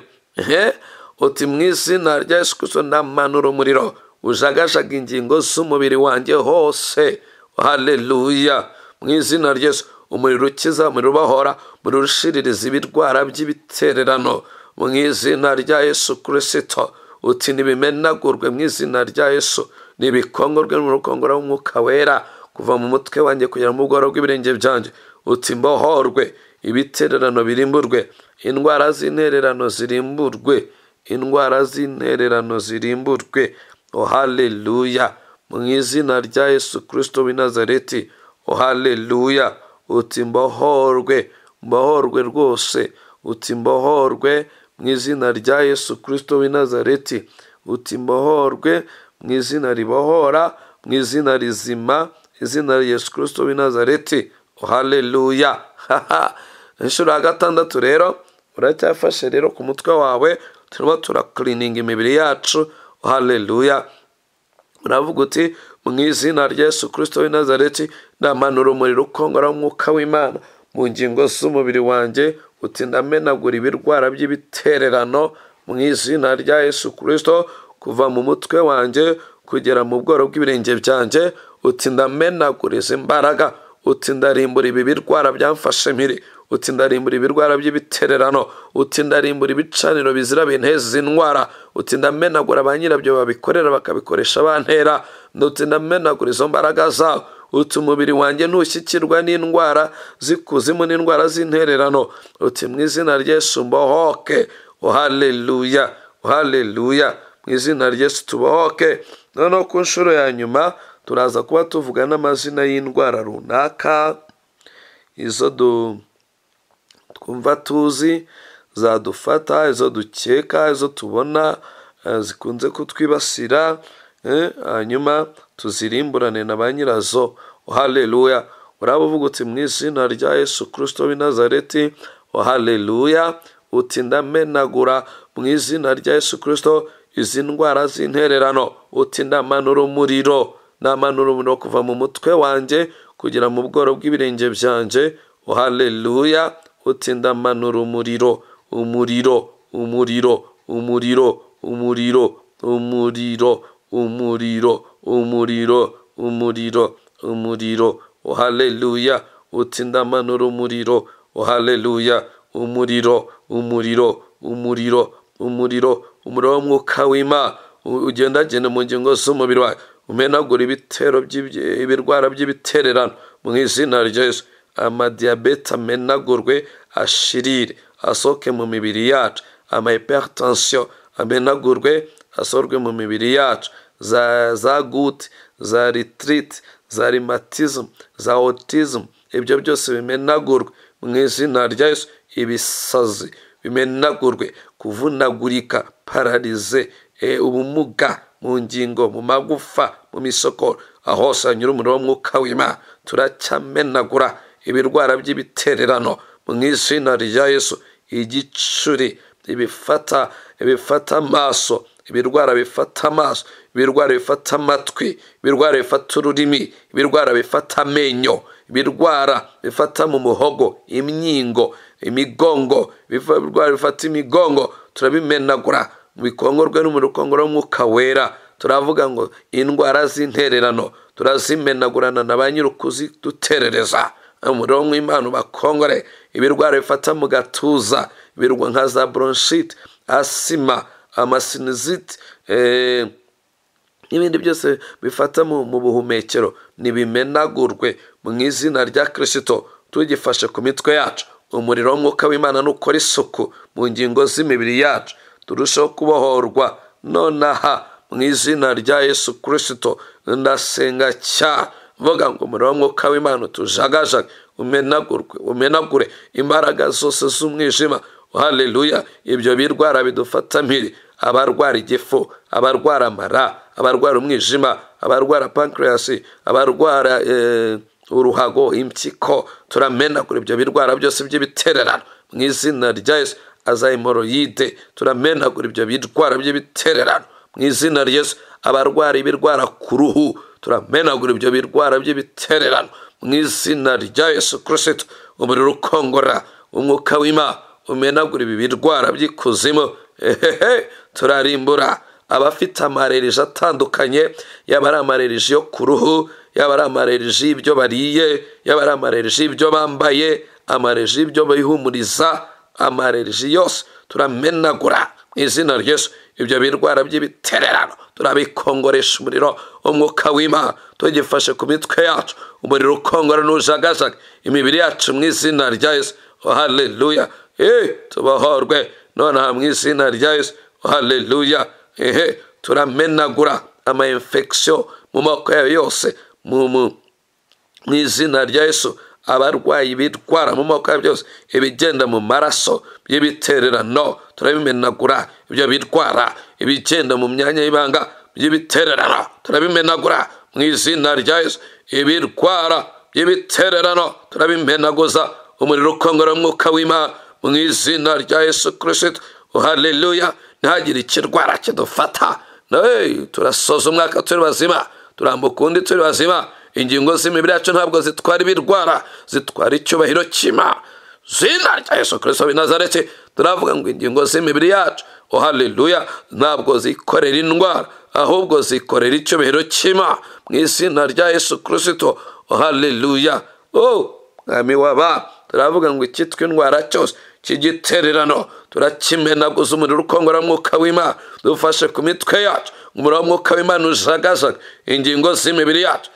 uti mu izina rya Yesu Kristo ndamanura umuriro ujagajaga ingingo z'umubiri wanjye hose. Haleluya. Mu izina rya Yesu, umuriro ukiza, umuriro ubahora, umuriro ushiririza ibirwara by'ibitererano mu izina rya Yesu Kristo. Uti nibimenagurwe mu izina rya Yesu, nibikongorwe n'urukongora w'umwuka wera, kuva mu mutwe wanjye kugera mu bworo bw'ibirenge byanjye. Uti mbohorwe, ibitererano birimburwe, indwara z'intererano zirimburwe, indwara z'intererano zirimburwe. Oh, haleluya. Mu izina rya Yesu Kristo w'i Nazareti. Oh, haleluya. Uti mbohorwe, mbohorwe rwose. Uti mbohorwe mu izina rya Yesu Kristo w'i Nazareti. Uti mbohorwe mu izina ribohora, mu izina rizima, izina rya Yesu Kristo w'i Nazareti. Oh, haleluya. Inshuro ya gatandatu rero, uracyafashe rero ku mutwe wawe, turimo turaklininga imibiri yacu. Haleluya. Uravuga uti mu izina rya Yesu Kristo w'i Nazareti ndamanura umuriro ukongora w'umwuka w'Imana mu ngingo z'umubiri wanjye. Uti ndamenagura ibirwara by'ibitererano mu izina rya Yesu Kristo, kuva mu mutwe wanjye kugera mu bworo bw'ibirenge byanjye. Uti ndamenagura izi mbaraga. Uti ndarimbura ibi birwara byamfashe mpiri. Uti ndarimbura ibirwara by'ibitererano. Uti ndarimbura ibicaniro bizira binteza indwara. Uti ndamenagura ba nyirabyo babikorera bakabikoresha bantera. Uti ndamenagura izo mbaraga zawo. Uti umubiri wanjye ntushyikirwa n'indwara z'ikuzimu n'indwara z'intererano. Uti mu izina rya Yesu mbohoke. Oh, haleluya, haleluya. Mu izina rya Yesu tubohoke. Noneho ku nshuro ya nyuma turaza kuba tuvuga n'amazina y'indwara runaka, izo twumva tuzi zadufata, izo dukeka, izo tubona zikunze kutwibasira, hanyuma tuzirimburane na ba nyirazo. Haleluya. Uraba uvuga uti mu izina rya Yesu Kristo w'i Nazareti. Haleluya. Uti ndamenagura Mu izina rya Yesu Kristo, izi ndwara z'intererano, uti ndamanura umuriro, ndamanura umuriro kuva mu mutwe wanjye kugera mu bworo bw'ibirenge byanjye. Haleluya. Uti ndamanura umuriro, umuriro, umuriro, umuriro, umuriro, umuriro, umuriro, umuriro, umuriro, umuriro. Haleluya. Uti ndamanura umuriro. Haleluya. Umuriro, umuriro, umuriro, umuriro, umuriro w'umwuka w'Imana ugendagenda mu ngingo z'umubiri wawe, umenagura ibitero ibirwara by'ibitererano mu izina rya Yesu. Amadiyabete amenagurwe, ashirire, asohoke mu mibiri yacu. Ama hypertension amenagurwe, asohorwe mu mibiri yacu. Za goutte, za arthrite, za rhumatism, za autism, ibyo byose bimenagurwe mu izina rya Yesu. Ibisazi bimenagurwe, kuvunagurika, paralysie, ubumuga mu ngingo, mu magufa, mu misokoro, aho hose hanyura umuriro w'umwuka w'Imana. Turacyamenagura ibirwara by'ibitererano mu izina rya Yesu. Igicuri, ibifata amaso, ibirwara bifata amaso, ibirwara bifata amatwi, ibirwara bifata ururimi, ibirwara bifata amenyo, ibirwara bifata mu muhogo, imyingo, imigongo, ibirwara bifata imigongo, turabimenagura bikongorwe n'umuriro ukongora w'umwuka wera. Turavuga ngo indwara z'intererano turazimenagurana na ba nyir'ukuziduterereza. Umuriro w'Imana ubakongore. Ibirwara bifata mu gatuza, ibirwa nka za bronchite, asima, amasinusite, n'ibindi byose bifata mu buhumekero, nibimenagurwe mu izina rya Kristo. Tugifashe ku mitwe yacu, umuriro w'umwuka w'Imana nukora isuku mu ngingo z'imibiri yacu, turushaho kubohorwa nonaha mu izina rya Yesu Kristo. Ndasenga cyane mvuga ngo umuriro w'umwuka w'Imana utujagajaga, umenagurwe, umenagure imbaraga zose z'umwijima. Haleluya. Ibyo birwara bidufata mpiri, abarwara igifu, abarwara amara, abarwara umwijima, abarwara pancreas, abarwara uruhago, impyiko, turamenagura ibyo birwara byose by'ibitererano mu izina rya Yesu. Azahemoroyide, turamenagura ibyo birwara by'ibitererano mu izina rya Yesu. Abarwara ibirwara ku ruhu, turamenagura ibyo birwara by'ibitererano mu izina rya Yesu Kristo. Umuriro ukongora umwuka w'Imana umenagura ibi birwara by'ikuzimu. Ehehe, turarimbura abafite amarerije atandukanye, yaba ari amarerije yo ku ruhu, yaba ari amarerije y'ibyo bariye, yaba ari amarerije y'ibyo bambaye, amarerije y'ibyo bihumuriza, amarerije yose turamenagura mu izina rya Yesu. Ibyo birwara by'ibitererano turabikongoresha umuriro w'umwuka w'Imana, tugifashe ku mitwe yacu, umuriro ukongora n'ujagajaga imibiri yacu mu izina rya Yesu. Haleluya. Tubohorwe nonaha mu izina rya Yesu. Haleluya. Turamenagura ama infection mu moko yayo yose mu izina rya Yesu. Abarwayi bitwara mu moko yayo byose, ibigenda mu maraso by'ibitererano turabimenagura. Ibyo bitwara ibigenda mu myanya y'ibanga by'ibitererano turabimenagura mu izina rya Yesu. Ibirwara by'ibitererano turabimenaguza umuriro ukongora umwuka w'Imana mu izina rya Yesu Kristo. Haleluya. Ntihagire ikirwara kidufata. Turasoza umwaka turi bazima, turambuka undi turi bazima. Ingingo z'imibiri yacu ntabwo zitwara ibirwara, zitwara icyubahiro cy'Imana. Zina rya Yesu Kristo w'i Nazareti, turavuga ngo ingingo z'imibiri yacu, haleluya, ntabwo zikorera indwara, ahubwo zikorera icyubahiro cy'Imana mu izina rya Yesu Kristo. Haleluya. Mwami w'abami, turavuga ngo icyitwa indwara cyose cy'igitererano turakimenaguza umuriro ukongora mwuka w'Imana, dufashe ku mitwe yacu, umuriro w'umwuka w'Imana ujagajaga ingingo z'imibiri yacu.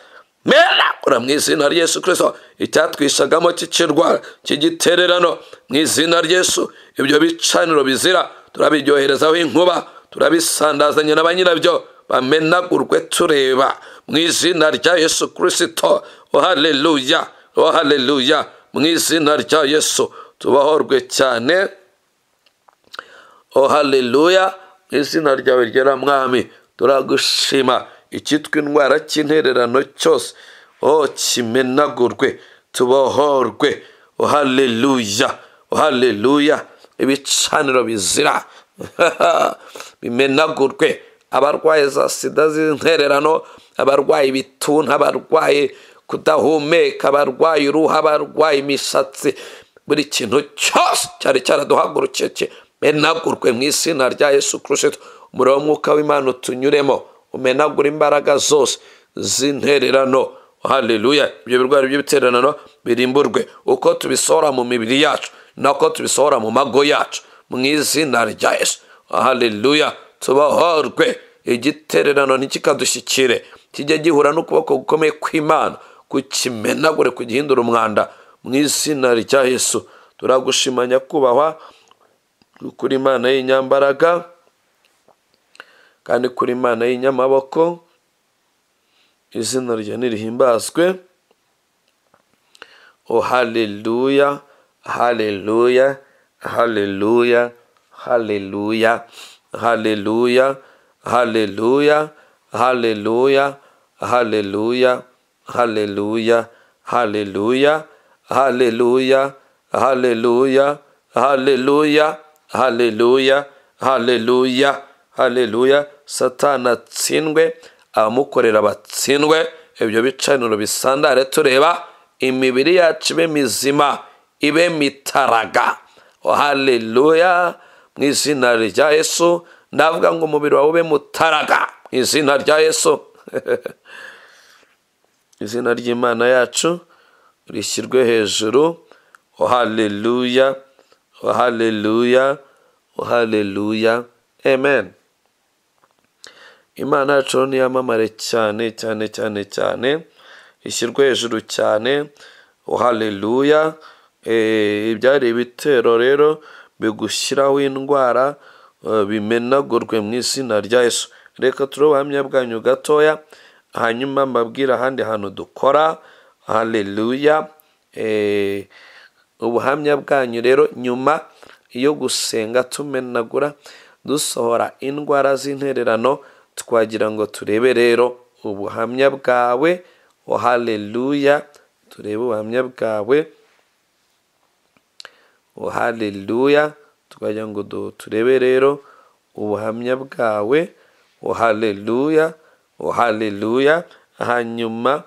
Menagura mu izina rya Yesu Kristo icyatwishagamo cy'ikirwara cy'igitererano mu izina rya Yesu. Ibyo bicaniro bizira turabiryoherezaho inkuba, turabisandazanya na ba nyirabyo, bamenagurwe tureba mu izina rya Yesu Kristo. Haleluya. Haleluya. Mu izina rya Yesu tubahorwe cyane. Haleluya. Mu izina ryawe ryera Mwami, turagushima. Icyitwa indwara cy'intererano cyose kimenagurwe, tubohorwe. Haleluya. Haleluya. Ibicaniro bizira Bimenagurwe. Abarwaye za sida z'intererano, abarwaye ibituntu, abarwaye kudahumeka, abarwaye uruhu, abarwaye imisatsi, buri kintu cyose cyari cyaraduhagurukiye kimenagurwe mu izina rya Yesu Kristo. Umuriro w'umwuka w'Imana utunyuremo, umenagura imbaraga zose z'intererano. Haleluya. Ibyo birwara by'ibitererano birimburwe, uko tubisohora mu mibiri yacu nako tubisohora mu mago yacu mu izina rya Yesu. Haleluya. Tubohorwe, igitererano ntikikadushyikire, kijye gihura n'ukuboko gukomeye kw'Imana, kukimenagure, kugihindura umwanda mu izina rya Yesu. Turagushima nyakubahwa, kuri Imana y'inyambaraga kandi kuri Imana y'inyamaboko, izina rye nirihimbazwe. Oh haleluya, haleluya, haleluya, haleluya, haleluya, haleluya, haleluya, haleluya, haleluya, haleluya, haleluya, haleluya, haleluya, haleluya, haleluya, haleluya. Satani atsindwe, abamukorera batsindwe, ibyo bicaniro bisandare tureba, imibiri yacu ibe mizima, ibe mitaraga. Haleluya. Mu izina rya Yesu ndavuga ngo umubiri wawe ube mutaraga mu izina rya Yesu. Izina ry'Imana yacu rishyirwe hejuru. Haleluya, haleluya, haleluya, amen. Imana yacu niyamamare cyane cyane cyane cyane, ishyirwe hejuru cyane. Haleluya. Ibyari ibitero rero bigushyiraho indwara bimenagurwe mu izina rya Yesu. Reka turebe ubuhamya bwanyu gatoya, hanyuma mbabwire ahandi hantu dukora. Haleluya. Ubuhamya bwanyu rero nyuma yo gusenga tumenagura dusohora indwara z'intererano, twagira ngo turebe rero ubuhamya bwawe. Haleluya. Turebe ubuhamya bwawe. Haleluya. Twagira ngo turebe rero ubuhamya bwawe. Haleluya, haleluya. Hanyuma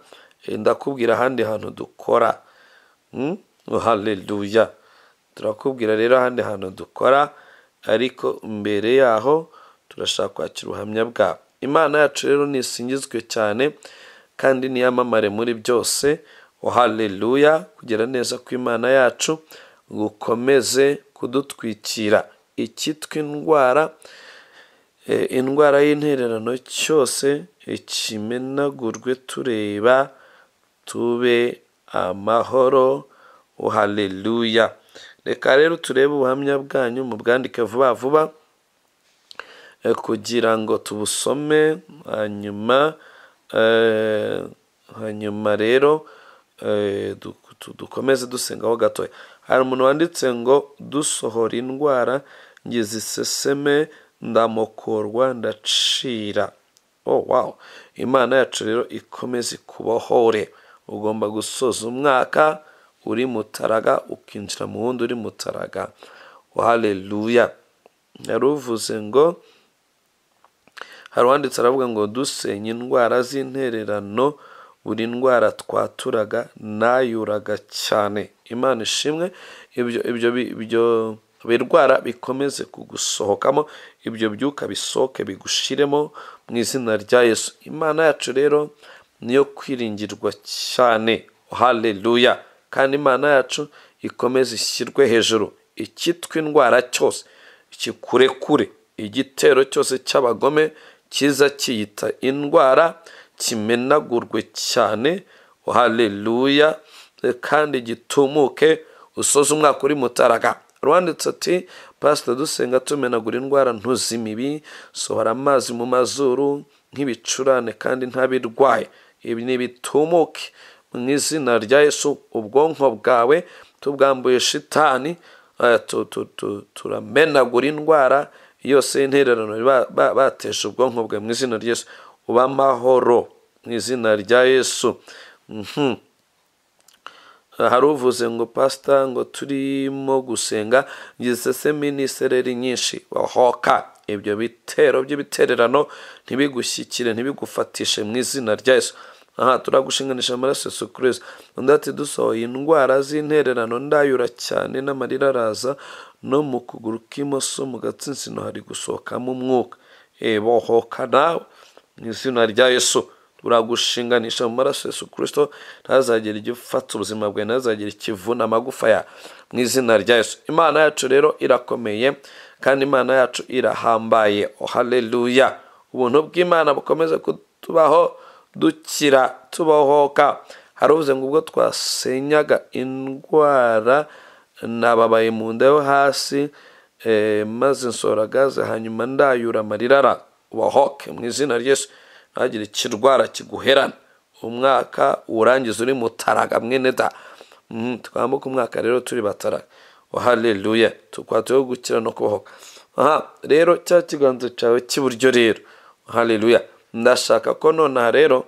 ndakubwira ahandi hantu dukora. Haleluya. Turakubwira rero ahandi hantu dukora, ariko mbere yaho turashaka kwakira ubuhamya bwawe. Imana yacu rero nisingizwe cyane kandi niyamamare muri byose. Haleluya. Kugira neza kw'Imana yacu gukomeze kudutwikira icyitwa indwara, indwara y'intererano cyose ikimenagurwe tureba, tube amahoro. Haleluya. Reka rero turebe ubuhamya bwanyu, mubwandike vuba vuba kugira ngo tubusome, hanyuma hanyuma rero dukomeze dusengaho gatoya. Hari umuntu wanditse ngo dusohora indwara ngize iseseme ndamokorwa ndacira. Oh wow. Imana yacu rero ikomeze kubohore. Ugomba gusoza umwaka uri mutaraga, ukinjira mu wundi uri mutaraga. Haleluya. Yaruvuze ngo, hari uwanditse aravuga ngo dusenye indwara z'intererano, buri ndwara twaturaga nayuraga cyane. Imana ishimwe. Ibyo birwara bikomeze kugusohokamo, ibyo byuka bisohoke bigushiremo mu izina rya Yesu. Imana yacu rero niyo kwiringirwa cyane. Haleluya. Kandi Imana yacu ikomeze ishyirwe hejuru. Icyitwa indwara cyose kikurekure, igitero cyose cy'abagome kiza kiyita indwara kimenagurwe cyane. Haleluya. Kandi gitumuke, usoze umwaka uri mutaraga. Rwanditse ati pastor dusenga tumenagura indwara ntuzimibi, sohora amazi mu mazuru nk'ibicurane kandi ntabirwaye. Ibi nibitumuke mu izina rya Yesu. Ubwonko bwawe tubwambuye shitani, turamenagura indwara yose y'intererano bateje ubwonko bwawe mu izina rya Yesu. Uba amahoro mu izina rya Yesu. Hari uvuze ngo pasita ngo turimo gusenga ngize se minisereri nyinshi. Bohoka ibyo bitero by'ibitererano, ntibigushyikire, ntibigufatishe mu izina rya Yesu. Aha turagushinganisha amaraso Yesu Kristo. Undi ati dusohoye indwara z'intererano, ndayura cyane n'amarira araza, no mu kuguru k'imoso mu gatsinsino hari gusohokamo umwuka. Bohoka nawe mu izina rya Yesu. Turagushinganisha mu maraso Yesu Kristo, ntazagire igifata ubuzima bwawe, ntazagire ikivuna amagufa ya mu izina rya Yesu. Imana yacu rero irakomeye kandi Imana yacu irahambaye. Haleluya! Ubuntu bw'Imana bukomeze kutubaho, dukira, tubohoka. Hari uvuze ngo ubwo twasenyaga indwara nababaye mu nda yo hasi, maze nsohora gaze, hanyuma ndayura amarira ara. Ubohoke mu izina rya Yesu, ntagire ikirwara kiguherana. Umwaka urangiza uri mutaraga mwene da. Twambuka umwaka rero turi bataraga. Haleluya! Tukwatuyeho gukira no kubohoka. Aha rero cya kiganza cyawe cy'iburyo rero, haleluya, ndashaka ko nonaha rero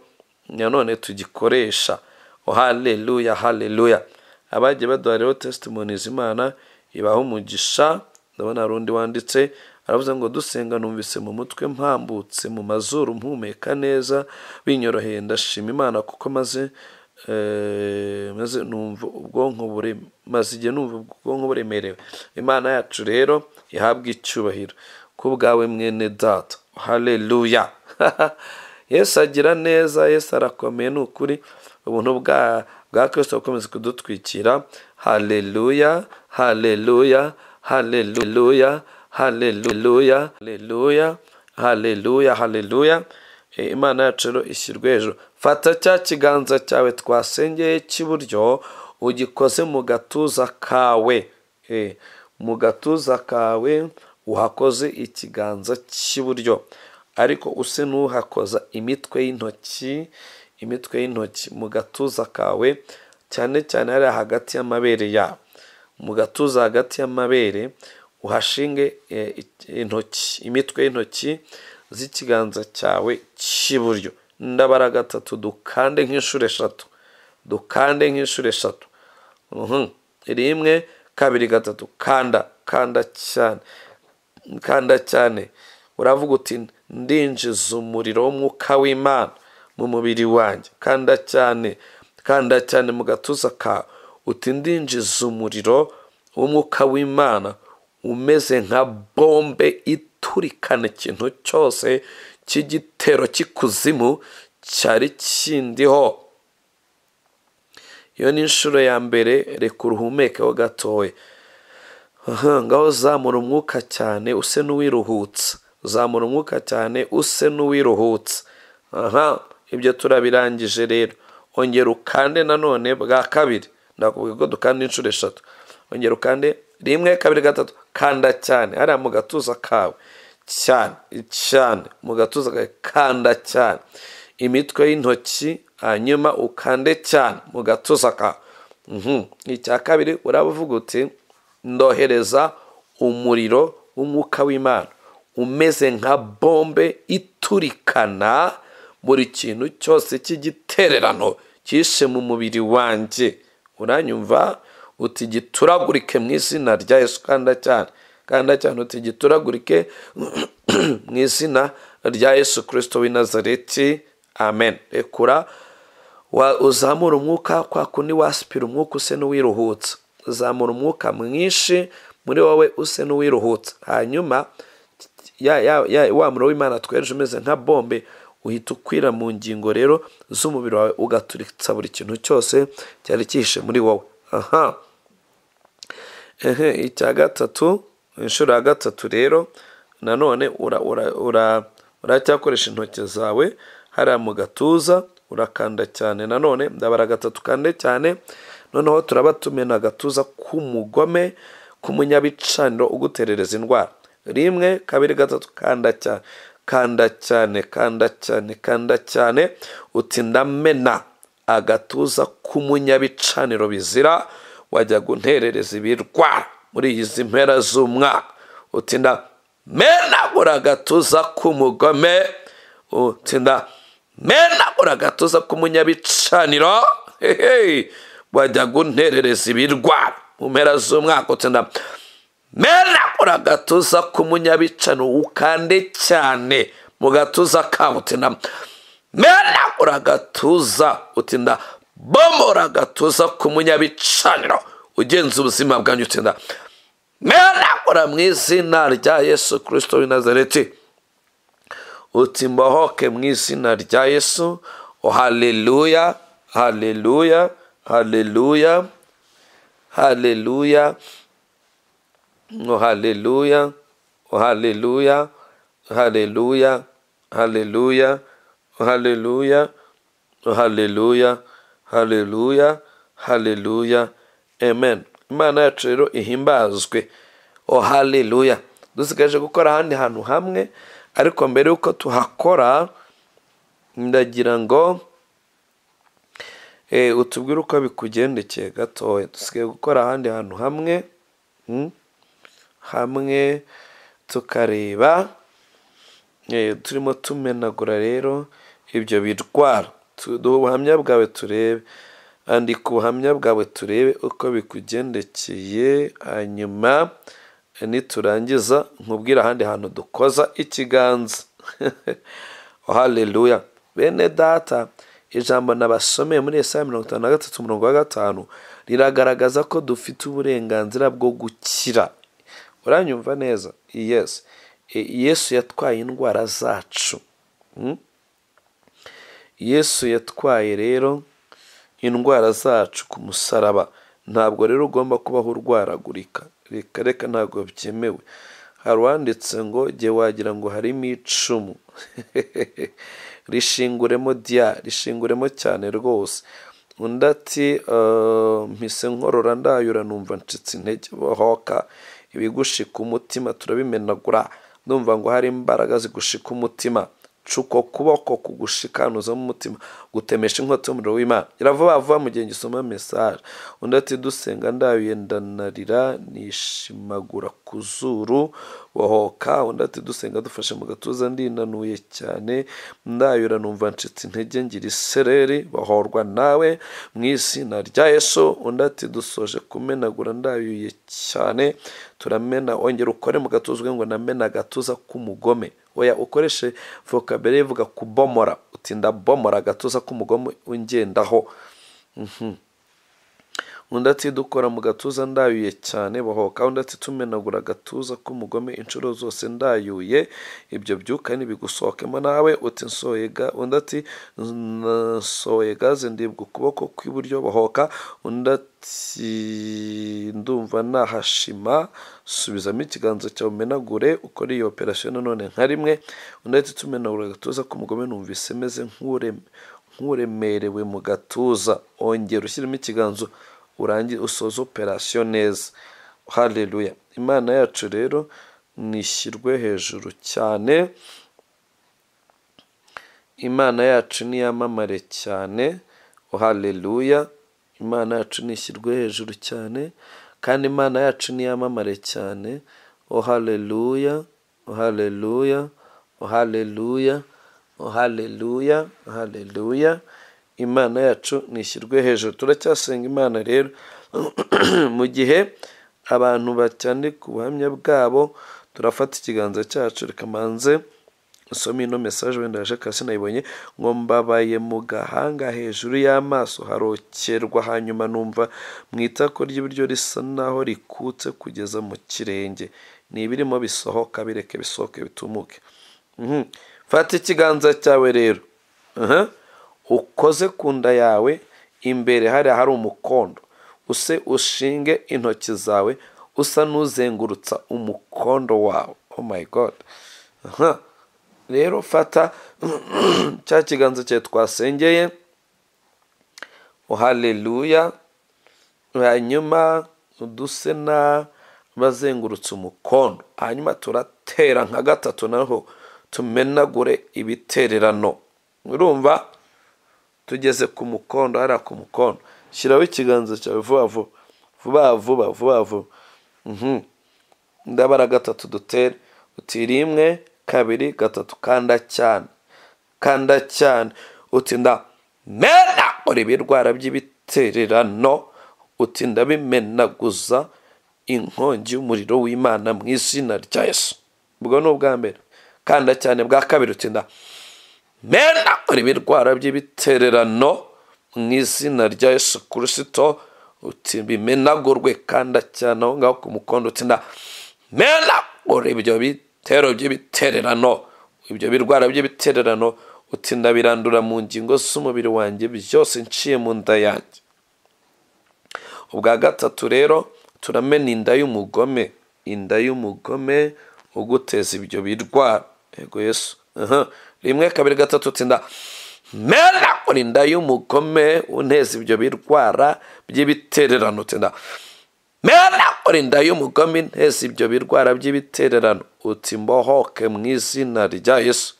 nanone tugikoresha. Haleluya, haleluya. Abagiye baduha rero testimonies, Imana ibaha umugisha. Ndabona hari undi wanditse aravuze ngo dusenga numvise mu mutwe mpambutse, mu mazuru mpumeka neza binyoroheye, ndashima Imana kuko maze maze numva ubwonko bure maze igihe numva ubwonko buremerewe. Imana yacu rero ihabwe icyubahiro ku bwawe mwene data. Haleluya! Yesu agira neza, Yesu arakomeye, ni ukuri. Ubuntu bwa Kristo bukomeza kudutwikira. Haleluya, haleluya, haleluya, haleluya, haleluya, haleluya, haleluya. Imana yacu rero ishyirwe hejuru. Fata cya kiganza cyawe twasengeye cy'iburyo, ugikoze mu gatuza kawe. Mu gatuza kawe uhakoze ikiganza cy'iburyo, ariko use n'uhakoza imitwe y'intoki, imitwe y'intoki mu gatuza kawe, cyane cyane hariya hagati y'amabere yawe. Mu gatuza hagati y'amabere uhashinge intoki, imitwe y'intoki z'ikiganza cyawe cy'iburyo. Ndabara gatatu, dukande nk'inshuro eshatu, dukande nk'inshuro eshatu. 1, 2, 3. Kanda, kanda cyane, kanda cyane. Uravuga uti ndinjiza umuriro w'umwuka w'Imana mu mubiri wanjye. Kanda cyane, kanda cyane mu gatuza kawe, uti ndinjiza umuriro w'umwuka w'Imana umeze nka bombe iturikana ikintu cyose cy'igitero cy'ikuzimu cyari kindiho. Iyo ni inshuro ya mbere. Reka uruhumekeho gatoya. Ngaho zamura umwuka cyane use n'uwiruhutsa, zamura umwuka cyane use n'uwiruhutsa. Aha ibyo turabirangije rero. Ongera ukande nanone bwa kabiri. Ndakubwiye ko dukanda inshuro eshatu. Ongera ukande 1, 2, 3. Kanda cyane hariya mu gatuza kawe, cyane cyane mu gatuza kawe, kanda cyane imitwe y'intoki, hanyuma ukande cyane mu gatuza kawe. Icya kabiri uravuga uti ndohereza umuriro w'umwuka w'Imana umeze nka bombe iturikana buri kintu cyose cy'igitererano cyishe mu mubiri wanjye. Uranyumva? Uti gituragurike mu izina rya Yesu. Kanda cyane, kanda cyane, uti gituragurike mu izina rya Yesu Kristo w'i Nazareti. Amen. Rekura, uzamura umwuka kwa kundi wasipira umwuka use n'uwiruhutsa. Zamura umwuka mwinshi muri wowe use n'uwiruhutsa. Hanyuma wa muriro w'Imana twereje umeze nka bombe uhita ukwira mu ngingo rero z'umubiri wawe, ugaturitsa buri kintu cyose cyari cyihishe muri wowe. Aha. Icya gatatu, inshuro ya gatatu rero nanone uracyakoresha intoki zawe hariya mu gatuza, urakanda cyane nanone. Ndabara gatatu, kande cyane. Noneho turaba tumena agatuza k'umugome, k'umunyabicaniro uguterereza indwara. 1, 2, 3. Kanda cyane, kanda cyane, kanda cyane, kanda cyane. Uti ndamena agatuza k'umunyabicaniro bizira wajya gunterereza ibirwara muri izi mpera z'umwaka. Uti ndamenagura agatuza k'umugome, uti ndamenagura agatuza k'umunyabicaniro. Wajyaga unterereza ibirwara mu mpera z'umwaka, uti ndamenagura agatuza k'umunyabicano, ukande cyane mu gatuza kabo, uti ndamenagura agatuza, uti ndabomora agatuza k'umunyabicaniro ugenza ubuzima bwanjye, uti ndamenagura mu izina rya Yesu Kristo w'i Nazareti, uti mbohoke mu izina rya Yesu. Oh, haleluya, haleluya, haleluya, haleluya, oh, haleluya, oh, haleluya, haleluya, haleluya, oh, haleluya, oh, haleluya, haleluya, haleluya, amen. Imana yacu rero ihimbazwe. Oh, haleluya. Dusigaje gukora ahandi hantu hamwe, ariko mbere yuko tuhakora ndagira ngo utubwire uko bikugendekeye gatoya. Dusigaye gukora ahandi hantu hamwe, hamwe tukareba, turimo tumenagura rero ibyo birwara. Duha ubuhamya bwawe turebe, andika ubuhamya bwawe turebe uko bikugendekeye, hanyuma niturangiza nkubwire ahandi hantu dukoza ikiganza. Haleluya. Bene data, ijambo nabasomeye muri Yesaya 53 umurongo wa 5 riragaragaza ko dufite uburenganzira bwo gukira. Uranyumva neza? Yes. Yesu yatwaye indwara zacu. Yesu yatwaye rero indwara zacu ku musaraba. Ntabwo rero ugomba kubaho urwaragurika. Reka reka, ntabwo byemewe. Hari uwanditse ngo jye wagira ngo harimo icumu. Rishinguremo dia, rishinguremo cyane rwose. Undi ati mpise nkorora ndayura numva ncitse intege. Bohoka, ibigushika umutima turabimenagura. Ndumva ngo hari imbaraga zigushika umutima. Cuko kuboko kugushikanuza mu mutima, gutemesha inkota y'umuriro w'Imana. Iravuba vuba mu gihe ngisoma message. Undi ati dusenga ndayuye ndanarira nishimagura ku zuru. Bohoka. Undi ati dusenga dufashe mu gatuza ndinanuye cyane ndayura numva ncitse intege ngira isereri. Bohorwa nawe mu izina rya Yesu. Undi ati dusoje kumenagura ndayuye cyane turamena. Ongera ukore mu gatuza ngo namena agatuza k'umugome. Oya, ukoreshe vocabulaire ivuga kubomora, uti ndabomora agatuza k'umugome ungendaho. Undi ati dukora mu gatuza ndayuye cyane. Bohoka. Undi ati tumenagura agatuza k'umugome inshuro zose ndayuye, ibyo byuka ntibigusohokemo nawe. Uti nsohoye ga. Undi ati nsohoye gaze ndibwa ukuboko kw'iburyo. Bohoka. Undi ati ndumva nahashima, subizamo ikiganza cyawe umenagure, ukore iyo operation nanone nka rimwe. Undi ati tumenagura agatuza k'umugome numvise meze nk'uremerewe mu gatuza. Ongera ushyiremo ikiganza urangize usoze operation neza. Haleluya. Imana yacu rero nishyirwe hejuru cyane. Imana yacu niyamamare cyane. Haleluya. Imana yacu nishyirwe hejuru cyane, kandi Imana yacu niyamamare cyane. Oh haleluya, oh haleluya, oh haleluya, oh haleluya, haleluya. Imana yacu nishyirwe hejuru. Turacyasenga Imana rero mu gihe abantu bacyandika ubuhamya bwabo, turafata ikiganza cyacu. Reka manze usome ino message, wenda yaje kasi nayibonye. Ngo mbabaye mu gahanga hejuru y'amaso harokerwa, hanyuma numva mu itako ry'iburyo risa naho rikutse kugeza mu kirenge. Ni ibirimo bisohoka, bireke bisohoke bitumuke. Fata ikiganza cyawe rero, ukoze ku nda yawe imbere hari umukondo, use ushinge intoki zawe usa n'uzengurutsa umukondo wawe. Oh my God. Rero fata cya kiganza cyawe twasengeye. Oh haleluya. Hanyuma uduse na bazengurutse umukondo, hanyuma turatera nka gatatu naho tumenagure ibitererano. Urumva tugeze ku mukondo, hariya ku mukondo. Shyiraho ikiganza cyawe vuba vuba vuba vuba vuba vuba. Ndabara gatatu dutere. Uti 1 2 3. Kanda cyane, kanda cyane. Uti ndamena ibirwara by'ibitererano by'ibitererano, uti ndabimenaguza inkongi y'umuriro w'Imana mu izina rya Yesu. Ubwo ni ubwa mbere. Kanda cyane bwa kabiri, uti ndamenagura ibirwara by'ibitererano mu izina rya Yesu Kristo, uti bimenagurwe. Kanda cyane aho ngaho ku mukondo, uti ndamenagura ibyo bitero by'ibitererano, ibyo birwara by'ibitererano, uti ndabirandura mu ngingo z'umubiri wanjye byose nciye mu nda yanjye. Ubwa gatatu rero turamena inda y'umugome, inda y'umugome uguteza ibyo birwara. Yego Yesu. 1 2 3, uti ndamenagura inda y'umugome unteza ibyo birwara by'ibitererano, uti ndamenagura inda y'umugome unteza ibyo birwara by'ibitererano, uti mbohoke mu izina rya Yesu.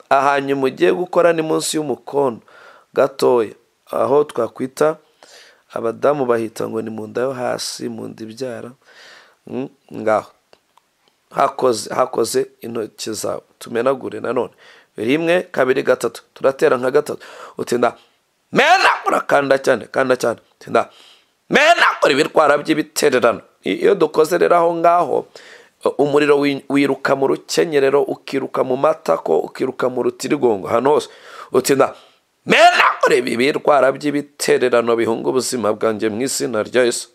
Ahanyuma ugiye gukora ni munsi y'umukondo gatoya, aho twakwita abadamu bahita ngo ni mu nda yo hasi, mu nda ibyara. Ngaho hakoze intoki zawe, tumenagure nanone 1 2 3, turatera nka 3, uti ndamenagura. Kanda cyane, kanda cyane, uti ndamenagura ibirwara by'ibitererano. Iyo dukoze rero aho ngaho, umuriro wiruka mu rukenyerero, ukiruka mu matako, ukiruka mu rutirigongo, ahantu hose. Uti ndamenagura ibirwara by'ibitererano bihunga ubuzima bwanjye mu izina rya Yesu.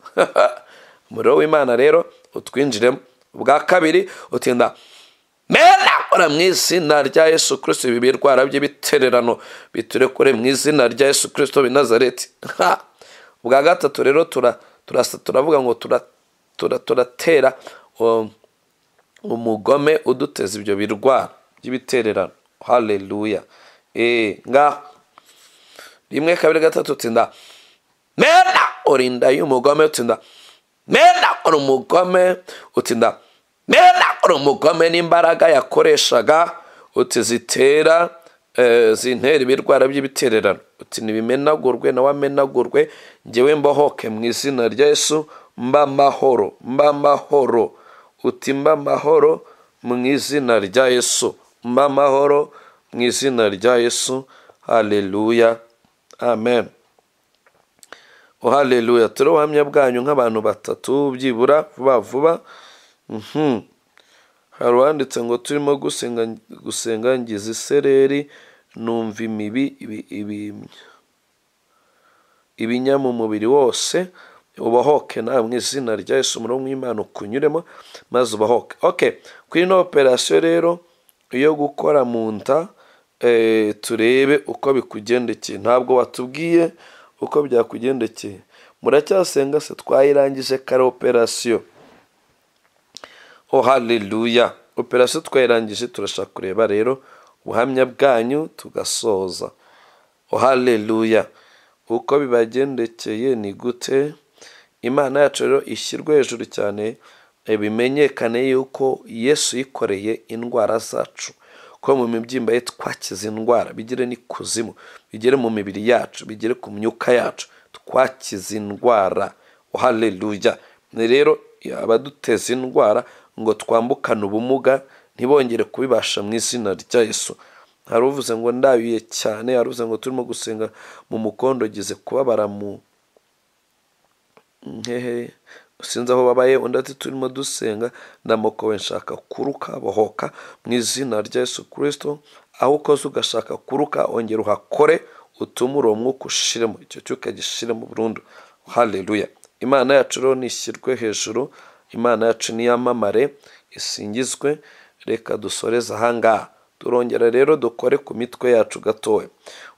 Umuriro w'Imana rero utwinjiremo. Ubwa kabiri, uti ndamenagura mu izina rya Yesu Kristo ibi birwara by'ibitererano biturekure mu izina rya Yesu Kristo w'i Nazareti. Ubwa gatatu rero turavuga ngo turatera umugome uduteza ibyo birwara by'ibitererano. Haleluya. Ngaho 1 2 3, uti ndamenagura inda y'umugome, uti ndamenagura umugome, uti ndamenagura umugome n'imbaraga yakoreshaga, uti zitera zintera ibirwara by'ibitererano, uti nibimenagurwe nawe amenagurwe, njyewe mbohoke mu izina rya Yesu, mba amahoro, mba amahoro, uti mba amahoro mu izina rya Yesu, mba amahoro mu izina rya Yesu. Haleluya, amen. Haleluya. Turi ubuhamya bwanyu nk'abantu batatu byibura vuba vuba. Hari uwanditse ngo turimo gusenga ngize isereri, numva imibi ibinya mu mubiri wose. Ubahoke nawe mu izina rya Yesu, umuriro w'Imana ukunyuremo maze ubahoke. Okay, kuri ino operasiyo rero yo gukora mu nda, turebe uko bikugendekeye. Ntabwo watubwiye uko byakugendekeye. Muracyasenga se? Twayirangije kare operasiyo. Oh haleluya, operasiyo twayirangije, turashaka kureba rero ubuhamya bwanyu tugasoza. Oh haleluya, uko bibagendekeye ni gute? Imana yacu rero ishyirwe hejuru cyane, bimenyekane yuko Yesu yikoreye indwara zacu, ko mu mibyimba ye twakize indwara, bigere n'ikuzimu, bigere mu mibiri yacu, bigere ku myuka yacu, twakize indwara. Haleluya. Rero abaduteza indwara ngo twambukane ubumuga ntibongere kubibasha mu izina rya Yesu. Hari uvuze ngo ndabiye cyane, hari uvuze ngo turimo gusenga mu mukondo gize kubabara mu nkehe, sinzi aho babaye. Undi ati turimo dusenga ndamokowe nshaka kuruka, bohoka mu izina rya Yesu Kristo. Aho ukoze ugashaka kuruka, ongera uhakore, utumure uwo mwuka ushiremo, icyo cyuka gishiremo burundu. Haleluya. Imana yacu rero nishyirwe hejuru, Imana yacu niyamamare, isingizwe. Reka dusoreze ahangaha, turongera rero dukore ku mitwe yacu gatoya.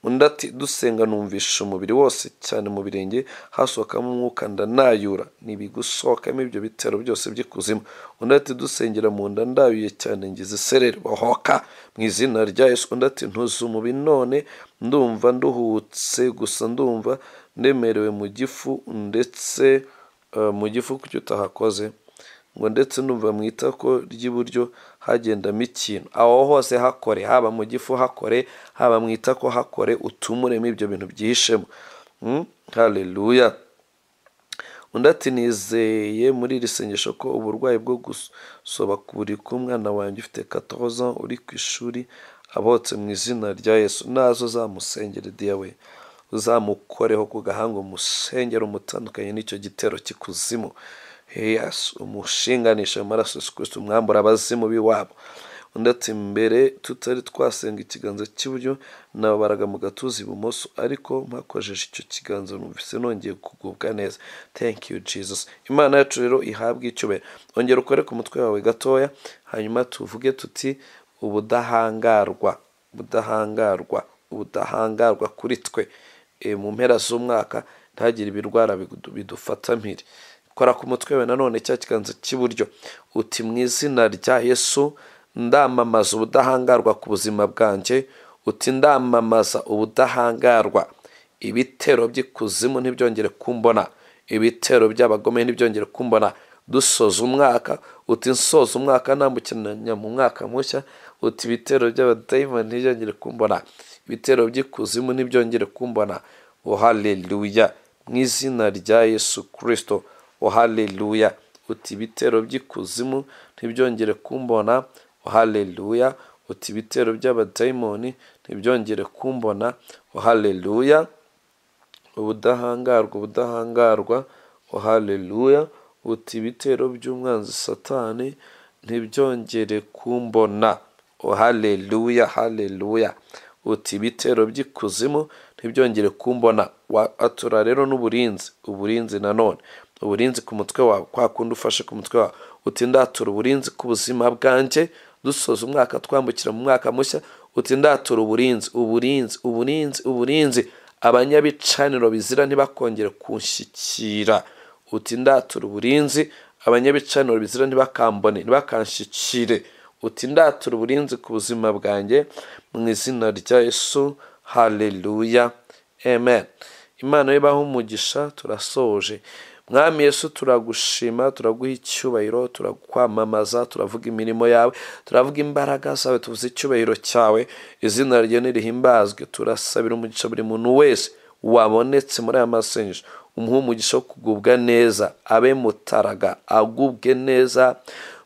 Undi ati dusenga numvisha umubiri wose cyane mu birenge hasohokamo umwuka ndanayura, nibigusohokamo ibyo bitero byose by'ikuzimu. Undi ati dusengera mu nda ndayuye cyane ngize isereri, bohoka mu izina rya Yesu. Undi ati ntuze umubiri none ndumva nduhutse, gusa ndumva ndemerewe mu gifu, ndetse mu gifu kuki utahakoze, ngo ndetse ndumva mu itako ry'iburyo hagendamo ikintu. Aho hose hakore, haba mu gifu hakore, haba mu itako hakore, utumuremo ibyo bintu byihishemo. Haleluya. Undi ati nizeye muri iri sengesho ko uburwayi bwo gusoba buri k'umwana wanjye ufite 14 ans uri ku ishuri abohotse mu izina rya Yesu. Nazo zamusengere diya we, Uzamukoreho ku gahanga, umusengero umutandukanye n'icyo gitero cy'ikuzimu. Yesu, umushinganisha mu maraso Yesu Kristo, umwambura abazimu b'iwabo. Undi ati mbere tutari twasenga ikiganza cy'iburyo nababaraga mu gatuza ibumoso, ariko mpakojeje icyo kiganza numvise nongeye kugubwa neza. Thank you Jesus. Imana yacu rero ihabwe icyubahiro. Ongera ukore ku mutwe wawe gatoya, hanyuma tuvuge tuti ubudahangarwa, ubudahangarwa, ubudahangarwa kuri twe. Mu mpera z'umwaka ntagire ibirwara bidufata mpiri. Kora ku mutwe wawe nanone cya kiganza cy'iburyo, uti mu izina rya Yesu ndamamaza ubudahangarwa ku buzima bwanjye. Uti ndamamaza ubudahangarwa, ibitero by'ikuzimu ntibyongere kumbona, ibitero by'abagome ntibyongere kumbona. Dusoza umwaka, uti nsoza umwaka nambukiranya mu mwaka mushya, uti ibitero by'abadayimoni ntibyongere kumbona, ibitero by'ikuzimu ntibyongere kumbona. Oh haleluya, mu izina rya Yesu Kristo. Oh haleluya, uti ibitero by'ikuzimu ntibyongere kumbona. Oh haleluya, uti ibitero by'abadayimoni ntibyongere kumbona. Oh haleluya, ubudahangarwa, ubudahangarwa. Oh haleluya, uti ibitero by'umwanzi Satani ntibyongere kumbona. Oh haleluya, haleluya, uti ibitero by'ikuzimu ntibyongere kumbona. Atura rero n'uburinzi, uburinzi nanone, uburinzi ku mutwe wawe, kwa kundi ufashe ku mutwe wawe, uti ndatura uburinzi ku buzima bwanjye. Dusoza umwaka twambukira mu mwaka mushya, uti ndatura uburinzi, uburinzi, uburinzi, uburinzi, abanyabicaniro bizira ntibakongere kunshyikira. Uti ndatura uburinzi, abanyabicaniro bizira ntibakambone, ntibakanshyikire. Uti ndatura uburinzi ku buzima bwanjye mu izina rya Yesu. Haleluya, amen. Imana ibahe umugisha. Turasoje. Mwami Yesu, turagushima, turaguha icyubahiro, turakwamamaza, turavuga imirimo yawe, turavuga imbaraga zawe, tuvuze icyubahiro cyawe. Izina ryawe nirihimbazwe. Turasabira umugisha buri muntu wese wabonetse muri aya masengesho, umuhe umugisha wo kugubwa neza, abe mutaraga, agubwe neza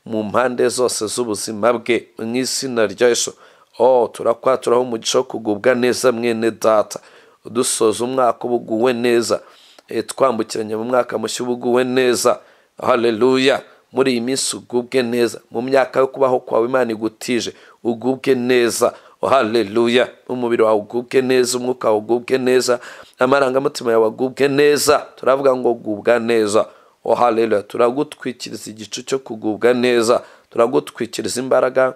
mu mpande zose z'ubuzima bwe mu izina rya Yesu. Oh, turakwaturaho umugisha wo kugubwa neza mwene data. Dusoza umwaka ubuguwe neza, twambukiranya mu mwaka mushya ubuguwe neza. Haleluya, muri iyi minsi ugubwe neza, mu myaka yo kubaho kwawe Imana igutije ugubwe neza. Haleluya, umubiri wawe ugubwe neza, umwuka wawe ugubwe neza, amarangamutima yawe agubwe neza. Turavuga ngo gubwa neza. Oh haleluya, turagutwikiriza igicu cyo kugubwa neza, turagutwikiriza imbaraga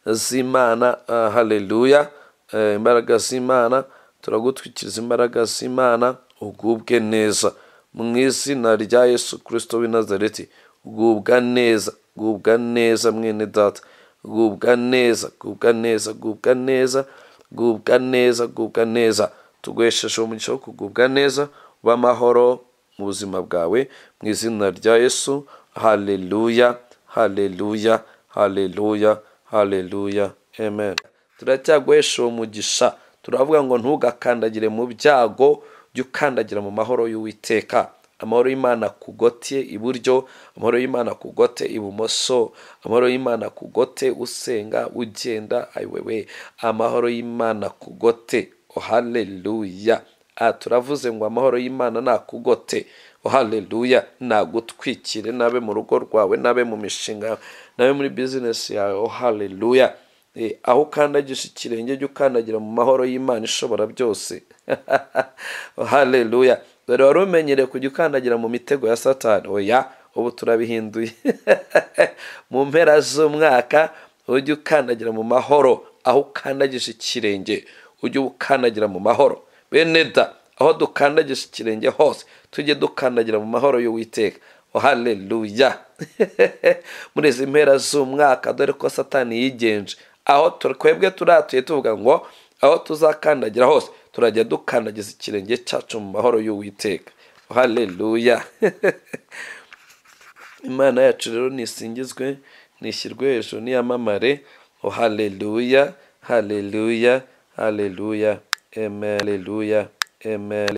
z'Imana. Haleluya, imbaraga z'Imana, turagutwikiriza imbaraga z'Imana, ugubwe neza mu izina rya Yesu Kristo w'i Nazareti. Gubwa neza, gubwa neza mwene data, gubwa neza, gubwa neza, gubwa neza, gubwa neza, gubwa neza. Tuguhesheje umugisha wo kugubwa neza, w'amahoro mu buzima bwawe mu izina rya Yesu. Haleluya, haleluya, haleluya, haleluya, amen. Turacyaguhesha uwo mugisha, turavuga ngo ntugakandagire mu byago, jya ukandagira mu mahoro y'Uwiteka. Amahoro y'Imana kugote iburyo, amahoro y'Imana kugote ibumoso, amahoro y'Imana kugote usenga ugenda, ayiwewe, amahoro y'Imana kugote. Oh haleluya. Turavuze ngo amahoro y'Imana nakugote. Oh haleluya, nagutwikire, nabe mu rugo rwawe, nabe mu mishinga, nabe muri business yawe. Oh haleluya. Aho ukandagisha ikirenge jya ukandagira mu mahoro y'Imana ishobora byose. Oh haleluya. Dore wari umenyereye kujya ukandagira mu mitego ya Satani. Oya, ubu turabihinduye. Mu mpera z'umwaka ujye ukandagira mu mahoro, aho ukandagisha ikirenge ujye ukandagira mu mahoro. Bene da, aho dukandagisha ikirenge hose tujye dukandagira mu mahoro y'Uwiteka. Oh haleluya. Muri izi mpera z'umwaka, dore ko Satani yigenje, aho twebwe turatuye tuvuga ngo aho tuzakandagira hose turajya dukandagiza ikirenge cyacu mu mahoro y'Uwiteka. Haleluya. Imana yacu rero nisingizwe, nishyirwe hejuru, niyamamare. Oh haleluya, haleluya, haleluya, amen, haleluya, amen.